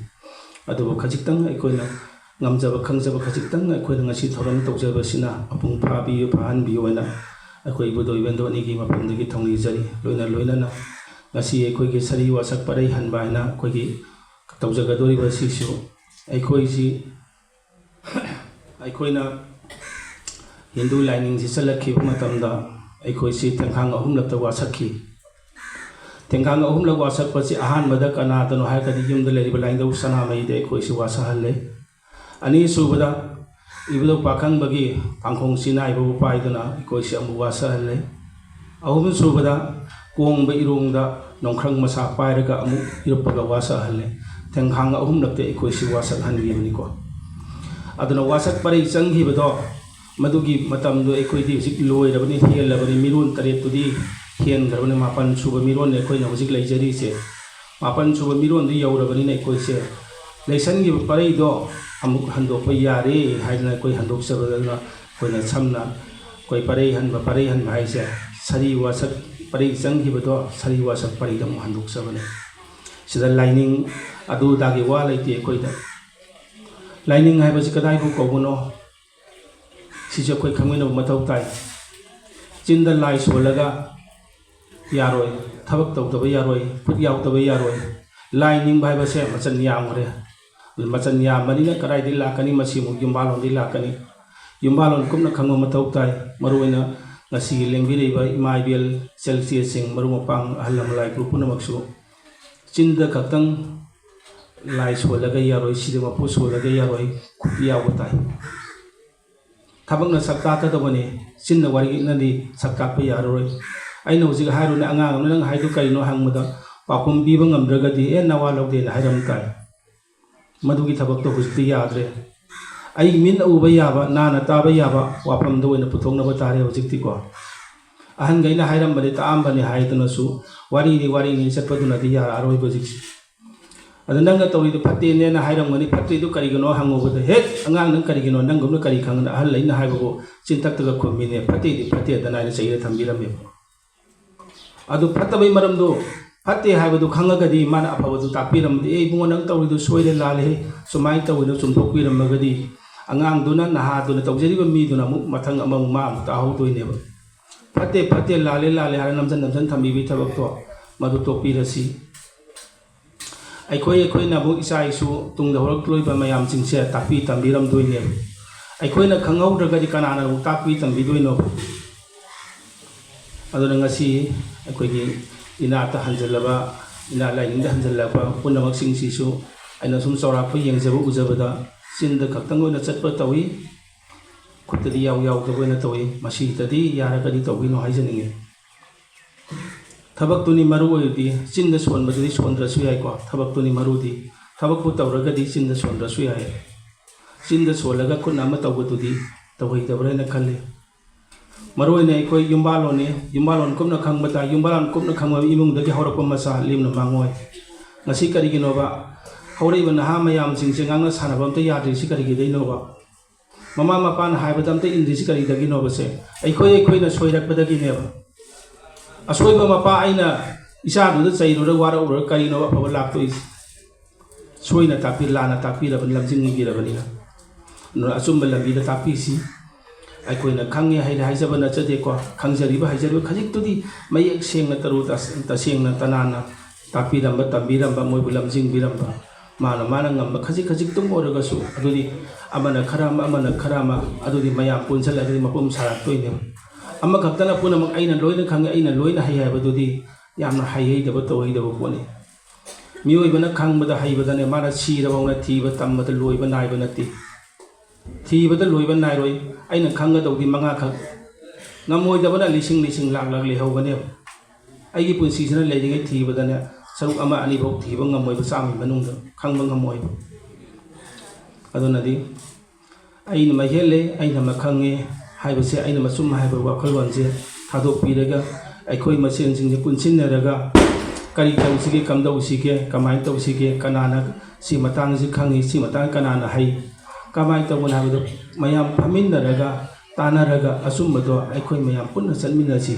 ꯑꯗꯨꯕꯨ ꯈꯖꯤꯛꯇꯪ ꯑꯩꯈꯣꯏꯅ ꯉꯝꯖꯕ ꯈꯪꯖꯕ ꯈꯖꯤꯛꯇꯪ ꯑꯩꯈꯣꯏꯅ ꯉꯁꯤ ꯊꯧꯔꯝ ꯇꯧꯖꯕꯁꯤꯅ ꯃꯄꯨꯡ ꯐꯥꯕꯤꯌꯨ, ꯐꯥꯍꯟꯕꯤꯌꯨ ꯍꯥꯏꯅ ꯑꯩꯈꯣꯏ ꯏꯕꯨꯙꯧ ꯏꯕꯦꯟꯗꯣ ꯑꯅꯤꯒꯤ ꯃꯐꯝꯗꯒꯤ ꯊꯧꯅꯤꯖꯔꯤ꯫ ꯂꯣꯏꯅ ꯂꯣꯏꯅꯅ ꯉꯁꯤ ꯑꯩꯈꯣꯏꯒꯤ ꯁꯥꯔꯤ ꯋꯥꯁꯛ ꯄꯔꯩ ꯍꯟꯕ ꯍꯥꯏꯅ ꯑꯩꯈꯣꯏꯒꯤ ꯇꯧꯖꯒꯗꯧꯔꯤꯕ ꯑꯁꯤꯁꯨ ꯑꯩꯈꯣꯏꯁꯤ ꯑꯩꯈꯣꯏꯅ ꯍꯤꯟꯗꯨ ꯂꯥꯏꯅꯤꯡꯁꯤ ꯆꯠꯂꯛꯈꯤꯕ ꯃꯇꯝꯗ ꯑꯩꯈꯣꯏꯁꯤ ꯊꯦꯡꯈꯥꯡ ꯑꯍꯨꯝꯂꯛꯇ ꯋꯥꯁꯛꯈꯤ꯫ ꯊꯦꯡꯈꯥꯡ ꯑꯍꯨꯝꯂꯛ ꯋꯥꯁꯛꯄꯁꯤ ꯑꯍꯥꯟꯕꯗ ꯀꯅꯥꯗꯅꯣ ꯍꯥꯏꯔꯒꯗꯤ ꯌꯨꯝꯗ ꯂꯩꯔꯤꯕ ꯂꯥꯏꯅꯤꯡꯊꯧ ꯁꯅꯥꯃꯍꯤꯗ ꯑꯩꯈꯣꯏꯁꯤ ꯋꯥꯁꯛꯍꯜꯂꯦ꯫ ꯑꯅꯤꯁꯨꯕꯗ ꯏꯕꯨꯙꯧ ꯄꯥꯈꯪꯕꯒꯤ ꯄꯥꯡꯈꯣꯡ ꯆꯤꯅꯥꯏꯕꯕꯨ ꯄꯥꯏꯗꯨꯅ ꯑꯩꯈꯣꯏꯁꯤ ꯑꯃꯨꯛ ꯋꯥꯁꯛꯍꯜꯂꯦ꯫ ꯑꯍꯨꯝꯁꯨꯕꯗ ꯀꯣꯡꯕ ꯏꯔꯣꯡꯗ ꯅꯣꯡꯈ꯭ꯔꯪ ꯃꯁꯥ ꯄꯥꯏꯔꯒ ꯑꯃꯨꯛ ꯏꯔꯨꯞꯄꯒ ꯋꯥꯁꯛꯍꯜꯂꯦ꯫ ꯊꯦꯡꯈꯥꯡ ꯑꯍꯨꯝꯂꯛꯇ ꯑꯩꯈꯣꯏꯁꯤ ꯋꯥꯁꯛꯍꯟꯈꯤꯕꯅꯤꯀꯣ꯫ ꯑꯗꯨꯅ ꯋꯥꯁꯛ ꯄꯔꯩ ꯆꯪꯈꯤꯕꯗꯣ ꯃꯗꯨꯒꯤ ꯃꯇꯝꯗꯣ ꯑꯩꯈꯣꯏꯗꯤ ꯍꯧꯖꯤꯛ ꯂꯣꯏꯔꯕꯅꯤ, ꯍꯦꯜꯂꯕꯅꯤ, ꯃꯤꯔꯣꯟ ꯇꯔꯦꯠꯇꯨꯗꯤ ꯍꯦꯟꯈ꯭ꯔꯕꯅꯤ, ꯃꯥꯄꯟ ꯁꯨꯕ ꯃꯤꯔꯣꯟꯅꯤ ꯑꯩꯈꯣꯏꯅ ꯍꯧꯖꯤꯛ ꯂꯩꯖꯔꯤꯁꯦ꯫ ꯃꯥꯄꯟ ꯁꯨꯕ ꯃꯤꯔꯣꯟꯗꯨ ꯌꯧꯔꯕꯅꯤꯅ ꯑꯩꯈꯣꯏꯁꯦ ꯂꯩꯁꯟꯈꯤꯕ ꯄꯔꯩꯗꯣ ꯑꯃꯨꯛ ꯍꯟꯗꯣꯛꯄ ꯌꯥꯔꯦ ꯍꯥꯏꯗꯅ ꯑꯩꯈꯣꯏ ꯍꯟꯗꯣꯛꯆꯕꯗꯨꯅ ꯑꯩꯈꯣꯏꯅ ꯁꯝꯅ ꯑꯩꯈꯣꯏ ꯄꯔꯩ ꯍꯟꯕ, ꯄꯔꯩ ꯍꯟꯕ ꯍꯥꯏꯁꯦ ꯁꯥꯔꯤ ꯋꯥꯁꯛ ꯄꯔꯩ ꯆꯪꯈꯤꯕꯗꯣ ꯁꯥꯔꯤ ꯋꯥꯁꯛ ꯄꯔꯩꯗ ꯑꯃꯨꯛ ꯍꯟꯗꯣꯛꯆꯕꯅꯤ꯫ ꯁꯤꯗ ꯂꯥꯏꯅꯤꯡ ꯑꯗꯨ ꯑꯗꯥꯒꯤ ꯋꯥ ꯂꯩꯇꯦ ꯑꯩꯈꯣꯏꯗ꯫ ꯂꯥꯏꯅꯤꯡ ꯍꯥꯏꯕꯁꯤ ꯀꯗꯥꯏꯕꯨ ꯀꯧꯕꯅꯣ? ꯁꯤꯁꯨ ꯑꯩꯈꯣꯏ ꯈꯪꯃꯤꯟꯅꯕ ꯃꯊꯧ ꯇꯥꯏ꯫ ꯆꯤꯟꯗ ꯂꯥꯏ ꯁꯣꯜꯂꯒ ꯌꯥꯔꯣꯏ, ꯊꯕꯛ ꯇꯧꯗꯕ ꯌꯥꯔꯣꯏ, ꯈꯨꯠ ꯌꯥꯎꯗꯕ ꯌꯥꯔꯣꯏ꯫ ꯂꯥꯏ ꯅꯤꯡꯕ ꯍꯥꯏꯕꯁꯦ ꯃꯆꯜ ꯌꯥꯝꯈ꯭ꯔꯦ꯫ ꯃꯆꯜ ꯌꯥꯝꯕꯅꯤꯅ ꯀꯗꯥꯏꯗꯒꯤ ꯂꯥꯛꯀꯅꯤ? ꯃꯁꯤ ꯑꯃꯨꯛ ꯌꯨꯝꯕꯥꯜꯂꯣꯟꯗꯒꯤ ꯂꯥꯛꯀꯅꯤ꯫ ꯌꯨꯝꯕꯥꯜꯂꯣꯟ ꯀꯨꯞꯅ ꯈꯪꯕ ꯃꯊꯧ ꯇꯥꯏ꯫ ꯃꯔꯨꯑꯣꯏꯅ ꯉꯁꯤꯒꯤ ꯂꯦꯡꯕꯤꯔꯛꯏꯕ ꯏꯃꯥ ꯏꯕꯦꯜ, ꯏꯆꯜ ꯏꯆꯦꯁꯤꯡ, ꯃꯔꯨꯞ ꯃꯄꯥꯡ, ꯑꯍꯜ ꯂꯃꯟ ꯂꯥꯏ ꯒ꯭ꯔꯨꯞ ꯄꯨꯝꯅꯃꯛꯁꯨ ꯆꯤꯟꯗ ꯈꯛꯇꯪ ꯂꯥꯏ ꯁꯣꯜꯂꯒ ꯌꯥꯔꯣꯏ, ꯁꯤꯗ ꯃꯄꯨ ꯁꯣꯜꯂꯒ ꯌꯥꯔꯣꯏ, ꯈꯨꯠ ꯌꯥꯎꯕ ꯇꯥꯏ꯫ ꯊꯕꯛꯅ ꯁꯛ ꯇꯥꯛꯀꯗꯕꯅꯤ, ꯆꯤꯟꯅ ꯋꯥꯔꯤꯅꯗꯤ ꯁꯛ ꯇꯥꯛꯄ ꯌꯥꯔꯔꯣꯏ꯫ ꯑꯩꯅ ꯍꯧꯖꯤꯛ ꯍꯥꯏꯔꯨꯅꯦ, ꯑꯉꯥꯡ ꯑꯃꯅ "ꯅꯪ ꯍꯥꯏꯗꯣ ꯀꯔꯤꯅꯣ?" ꯍꯪꯕꯗ ꯄꯥꯎꯈꯨꯝ ꯄꯤꯕ ꯉꯝꯗ꯭ꯔꯒꯗꯤ "ꯑꯦ, ꯅꯋꯥ ꯂꯧꯗꯦꯅ" ꯍꯥꯏꯔꯝ ꯇꯥꯏ꯫ ꯃꯗꯨꯒꯤ ꯊꯕꯛꯇꯣ ꯍꯧꯖꯤꯛꯇꯤ ꯌꯥꯗ꯭ꯔꯦ꯫ ꯑꯩꯒꯤ ꯃꯤꯠꯅ ꯎꯕ ꯌꯥꯕ, ꯅꯥꯅ ꯇꯥꯕ ꯌꯥꯕ ꯋꯥꯐꯝꯗ ꯑꯣꯏꯅ ꯄꯨꯊꯣꯛꯅꯕ ꯇꯥꯔꯦ ꯍꯧꯖꯤꯛꯇꯤꯀꯣ꯫ ꯑꯍꯟꯈꯩꯅ ꯍꯥꯏꯔꯝꯕꯅꯤ, ꯇꯥꯛꯑꯝꯕꯅꯤ ꯍꯥꯏꯗꯨꯅꯁꯨ ꯋꯥꯔꯤꯅꯤ ꯋꯥꯔꯤꯅꯤ ꯆꯠꯄꯗꯨꯅꯗꯤ ꯌꯥꯔꯛꯑꯔꯣꯏꯕ ꯍꯧꯖꯤꯛꯁꯦ꯫ ꯑꯗ ꯅꯪꯅ ꯇꯧꯔꯤꯗꯣ ꯐꯠꯇꯦꯅꯦꯅ ꯍꯥꯏꯔꯝꯒꯅꯤ, ꯐꯠꯇ꯭ꯔꯤꯗꯣ ꯀꯔꯤꯒꯤꯅꯣ ꯍꯪꯉꯨꯕꯗ, "ꯍꯦꯛ ꯑꯉꯥꯡ, ꯅꯪ ꯀꯔꯤꯒꯤꯅꯣ, ꯅꯪꯒꯨꯝꯅ ꯀꯔꯤ ꯈꯪꯗꯅ?" ꯑꯍꯜ ꯑꯩꯅ ꯍꯥꯏꯕꯕꯨ ꯆꯤꯟꯊꯛꯇꯒ ꯈꯨꯝꯃꯤꯅꯦ, "ꯐꯠꯇꯦꯗꯤ ꯐꯠꯇꯦꯗꯅ" ꯍꯥꯏꯅ ꯆꯩꯔ ꯊꯝꯕꯤꯔꯝꯃꯦꯕ꯫ ꯑꯗꯨ ꯐꯠꯇꯕꯩ ꯃꯔꯝꯗꯣ, ꯐꯠꯇꯦ ꯍꯥꯏꯕꯗꯨ ꯈꯪꯉꯒꯗꯤ ꯃꯥꯅ ꯑꯐꯕꯗꯨ ꯇꯥꯛꯄꯤꯔꯝꯃꯗꯤ, "ꯑꯦ ꯏꯕꯨꯡꯉꯣ, ꯅꯪ ꯇꯧꯔꯤꯗꯨ ꯁꯣꯏꯔꯦ, ꯂꯥꯜꯂꯦ, ꯁꯨꯃꯥꯏꯅ ꯇꯧꯋꯦꯅ" ꯆꯨꯝꯊꯣꯛꯄꯤꯔꯝꯃꯒꯗꯤ, ꯑꯉꯥꯡꯗꯨꯅ, ꯅꯍꯥꯗꯨꯅ, ꯇꯧꯖꯔꯤꯕ ꯃꯤꯗꯨꯅ ꯑꯃꯨꯛ ꯃꯊꯪ ꯑꯃꯃꯨꯛ ꯃꯥ ꯑꯃꯨꯛ ꯇꯥꯍꯧꯗꯣꯏꯅꯦꯕ꯫ "ꯐꯠꯇꯦ, ꯐꯠꯇꯦ, ꯂꯥꯜꯂꯦ, ꯂꯥꯜꯂꯦ" ꯍꯥꯏꯔ ꯅꯝꯁꯤꯟ ꯅꯝꯁꯤꯟ ꯊꯝꯕꯤꯕꯒꯤ ꯊꯕꯛꯇꯣ ꯃꯗꯨ ꯇꯣꯛꯄꯤꯔꯁꯤ꯫ ꯑꯩꯈꯣꯏ, ꯑꯩꯈꯣꯏꯅ ꯑꯃꯨꯛ ꯏꯆꯥ ꯏꯁꯨ, ꯇꯨꯡꯗ ꯍꯧꯔꯛꯂꯣꯏꯕ ꯃꯌꯥꯝꯁꯤꯡꯁꯦ ꯇꯥꯛꯄꯤ ꯇꯝꯕꯤꯔꯝꯗꯣꯏꯅꯦꯕ꯫ ꯑꯩꯈꯣꯏꯅ ꯈꯪꯍꯧꯗ꯭ꯔꯒꯗꯤ ꯀꯅꯥꯅ ꯑꯃꯨꯛ ꯇꯥꯛꯄꯤ ꯇꯝꯕꯤꯗꯣꯏꯅꯣꯕ? ꯑꯗꯨꯅ ꯉꯁꯤ ꯑꯩꯈꯣꯏꯒꯤ ꯏꯅꯥꯠꯇ ꯍꯟꯖꯤꯜꯂꯕ, ꯏꯅꯥꯠ ꯂꯥꯏꯅꯤꯡꯗ ꯍꯟꯖꯤꯜꯂꯛꯄ ꯄꯨꯝꯅꯃꯛꯁꯤꯡꯁꯤꯁꯨ ꯑꯩꯅ ꯁꯨꯝ ꯆꯥꯎꯔꯥꯛꯄ ꯌꯦꯡꯖꯕ ꯎꯖꯕꯗ, ꯆꯤꯟꯗ ꯈꯛꯇꯪ ꯑꯣꯏꯅ ꯆꯠꯄ ꯇꯧꯏ, ꯈꯨꯠꯇꯗꯤ ꯌꯥꯎ ꯌꯥꯎꯗꯕ ꯑꯣꯏꯅ ꯇꯧꯏ꯫ ꯃꯁꯤꯗꯗꯤ ꯌꯥꯔꯒꯗꯤ ꯇꯧꯕꯤꯅꯣ ꯍꯥꯏꯖꯅꯤꯡꯉꯤ꯫ ꯊꯕꯛꯇꯨꯅꯤ ꯃꯔꯨ ꯑꯣꯏꯔꯤꯗꯤ, ꯆꯤꯟꯗ ꯁꯣꯟꯕꯗꯨꯗꯤ ꯁꯣꯟꯗ꯭ꯔꯁꯨ ꯌꯥꯏꯀꯣ, ꯊꯕꯛꯇꯨꯅꯤ ꯃꯔꯨꯗꯤ꯫ ꯊꯕꯛꯄꯨ ꯇꯧꯔꯒꯗꯤ ꯆꯤꯟꯗ ꯁꯣꯟꯗ꯭ꯔꯁꯨ ꯌꯥꯏ꯫ ꯆꯤꯟꯗ ꯁꯣꯜꯂꯒ ꯈꯨꯠꯅ ꯑꯃ ꯇꯧꯕꯗꯨꯗꯤ ꯇꯧꯍꯩꯗꯕ꯭ꯔꯥ ꯍꯥꯏꯅ ꯈꯜꯂꯤ꯫ ꯃꯔꯨ ꯑꯣꯏꯅ ꯑꯩꯈꯣꯏ ꯌꯨꯝꯕꯥꯜꯂꯣꯟꯅꯤ, ꯌꯨꯝꯕꯥꯜꯂꯣꯟ ꯀꯨꯞꯅ ꯈꯪꯕ ꯇꯥꯏ꯫ ꯌꯨꯝꯕꯥꯜꯂꯣꯟ ꯀꯨꯞꯅ ꯈꯪꯕ ꯏꯃꯨꯡꯗꯒꯤ ꯍꯧꯔꯛꯄ ꯃꯆꯥ ꯂꯦꯝꯅ ꯃꯥꯡꯉꯣꯏ꯫ ꯉꯁꯤ ꯀꯔꯤꯒꯤꯅꯣꯕ ꯍꯧꯔꯛꯏꯕ ꯅꯍꯥ ꯃꯌꯥꯝꯁꯤꯡꯁꯦ ꯉꯥꯡꯅ ꯁꯥꯟꯅꯕ ꯑꯝꯇ ꯌꯥꯗ꯭ꯔꯤꯁꯤ ꯀꯔꯤꯒꯤꯗꯩꯅꯣꯕ? ꯃꯃꯥ ꯃꯄꯥꯅ ꯍꯥꯏꯕꯗ ꯑꯝꯇ ꯏꯟꯗ꯭ꯔꯤꯁꯤ ꯀꯔꯤꯗꯒꯤꯅꯣꯕꯁꯦ? ꯑꯩꯈꯣꯏ, ꯑꯩꯈꯣꯏꯅ ꯁꯣꯏꯔꯛꯄꯗꯒꯤꯅꯦꯕ꯫ ꯑꯁꯣꯏꯕ ꯃꯄꯥ ꯑꯩꯅ ꯏꯆꯥꯗꯨꯗ ꯆꯩꯔꯨꯔ ꯋꯥꯔꯛꯎꯔ ꯀꯔꯤꯅꯣ ꯑꯐꯕ ꯂꯥꯛꯇꯣꯏꯁꯦ? ꯁꯣꯏꯅ ꯇꯥꯛꯄꯤ, ꯂꯥꯟꯅ ꯇꯥꯛꯄꯤꯔꯕꯅꯤ, ꯂꯝꯖꯤꯡꯕꯤꯔꯕꯅꯤꯅ꯫ ꯑꯗꯨꯅ ꯑꯆꯨꯝꯕ ꯂꯝꯕꯤꯗ ꯇꯥꯛꯄꯤꯁꯤ꯫ ꯑꯩꯈꯣꯏꯅ ꯈꯪꯉꯦ ꯍꯥꯏꯔꯦ ꯍꯥꯏꯖꯕ ꯅꯠꯆꯗꯦꯀꯣ, ꯈꯪꯖꯔꯤꯕ ꯍꯩꯖꯔꯤꯕ ꯈꯖꯤꯛꯇꯨꯗꯤ ꯃꯌꯦꯛ ꯁꯦꯡꯅ ꯇꯔꯨ ꯇꯁ-, ꯇꯁꯦꯡꯅ ꯇꯅꯥꯟꯅ ꯇꯥꯛꯄꯤꯔꯝꯕ, ꯇꯝꯕꯤꯔꯝꯕ, ꯃꯣꯏꯕꯨ ꯂꯝꯖꯤꯡꯕꯤꯔꯝꯕ, ꯃꯥꯅ ꯃꯥꯅ ꯉꯝꯕ ꯈꯖꯤꯛ ꯈꯖꯤꯛꯇꯪ ꯑꯣꯏꯔꯒꯁꯨ, ꯑꯗꯨꯗꯤ ꯑꯃꯅ ꯈꯔ ꯑꯃ, ꯑꯃꯅ ꯈꯔ ꯑꯃ, ꯑꯗꯨꯗꯤ ꯃꯌꯥꯝ ꯄꯨꯟꯁꯤꯜꯂꯒꯗꯤ ꯃꯄꯨꯝ ꯁꯥꯔꯛꯇꯣꯏꯅꯦꯕ꯫ ꯑꯃꯈꯛꯇꯅ ꯄꯨꯝꯅꯃꯛ "ꯑꯩꯅ ꯂꯣꯏꯅ ꯈꯪꯉꯤ, ꯑꯩꯅ ꯂꯣꯏꯅ ꯍꯩ" ꯍꯥꯏꯕꯗꯨꯗꯤ ꯌꯥꯝꯅ ꯍꯩꯍꯩꯗꯕ, ꯇꯧꯍꯩꯗꯕ ꯄꯣꯠꯅꯤ꯫ ꯃꯤꯑꯣꯏꯕꯅ ꯈꯪꯕꯗ ꯍꯩꯕꯗꯅꯦ, ꯃꯥꯅ ꯁꯤꯔꯕꯧꯅ ꯊꯤꯕ ꯇꯝꯕꯗ ꯂꯣꯏꯕ ꯅꯥꯏꯕ ꯅꯠꯇꯦ꯫ ꯊꯤꯕꯗ ꯂꯣꯏꯕ ꯅꯥꯏꯔꯣꯏ꯫ ꯑꯩꯅ ꯈꯪꯒꯗꯧꯗꯤ ꯃꯉꯥꯈꯛ, ꯉꯝꯃꯣꯏꯗꯕꯅ ꯂꯤꯁꯤꯡ ꯂꯤꯁꯤꯡ ꯂꯥꯛ ꯂꯥꯛ ꯂꯩꯍꯧꯒꯅꯦꯕ꯫ ꯑꯩꯒꯤ ꯄꯨꯟꯁꯤꯁꯤꯅ ꯂꯩꯔꯤꯉꯩ ꯊꯤꯕꯗꯅꯦ, ꯁꯔꯨꯛ ꯑꯃ ꯑꯅꯤꯐꯧ ꯊꯤꯕ ꯉꯝꯃꯣꯏꯕ, ꯆꯥꯝꯃꯒꯤ ꯃꯅꯨꯡꯗ ꯈꯪꯕ ꯉꯝꯃꯣꯏꯕ꯫ ꯑꯗꯨꯅꯗꯤ ꯑꯩꯅ ꯃꯍꯦꯜꯂꯦ, ꯑꯩꯅ ꯃꯈꯪꯉꯦ ꯍꯥꯏꯕꯁꯦ, ꯑꯩꯅ ꯃꯆꯨꯝ ꯍꯥꯏꯕ ꯋꯥꯈꯜꯂꯣꯟꯁꯦ ꯊꯥꯗꯣꯛꯄꯤꯔꯒ, ꯑꯩꯈꯣꯏ ꯃꯁꯦꯟꯁꯤꯡꯁꯦ ꯄꯨꯟꯁꯤꯟꯅꯔꯒ ꯀꯔꯤ ꯇꯧꯁꯤꯒꯦ, ꯀꯝꯗꯧꯁꯤꯒꯦ, ꯀꯃꯥꯏꯅ ꯇꯧꯁꯤꯒꯦ, ꯀꯅꯥꯅ ꯁꯤ ꯃꯇꯥꯡꯁꯤ ꯈꯪꯉꯤ, ꯁꯤ ꯃꯇꯥꯡ ꯀꯅꯥꯅ ꯍꯩ, ꯀꯃꯥꯏꯅ ꯇꯧꯕꯅꯣ ꯍꯥꯏꯕꯗꯣ ꯃꯌꯥꯝ ꯐꯝꯃꯤꯟꯅꯔꯒ, ꯇꯥꯟꯅꯔꯒ ꯑꯆꯨꯝꯕꯗꯣ ꯑꯩꯈꯣꯏ ꯃꯌꯥꯝ ꯄꯨꯟꯅ ꯆꯠꯃꯤꯟꯅꯁꯤ꯫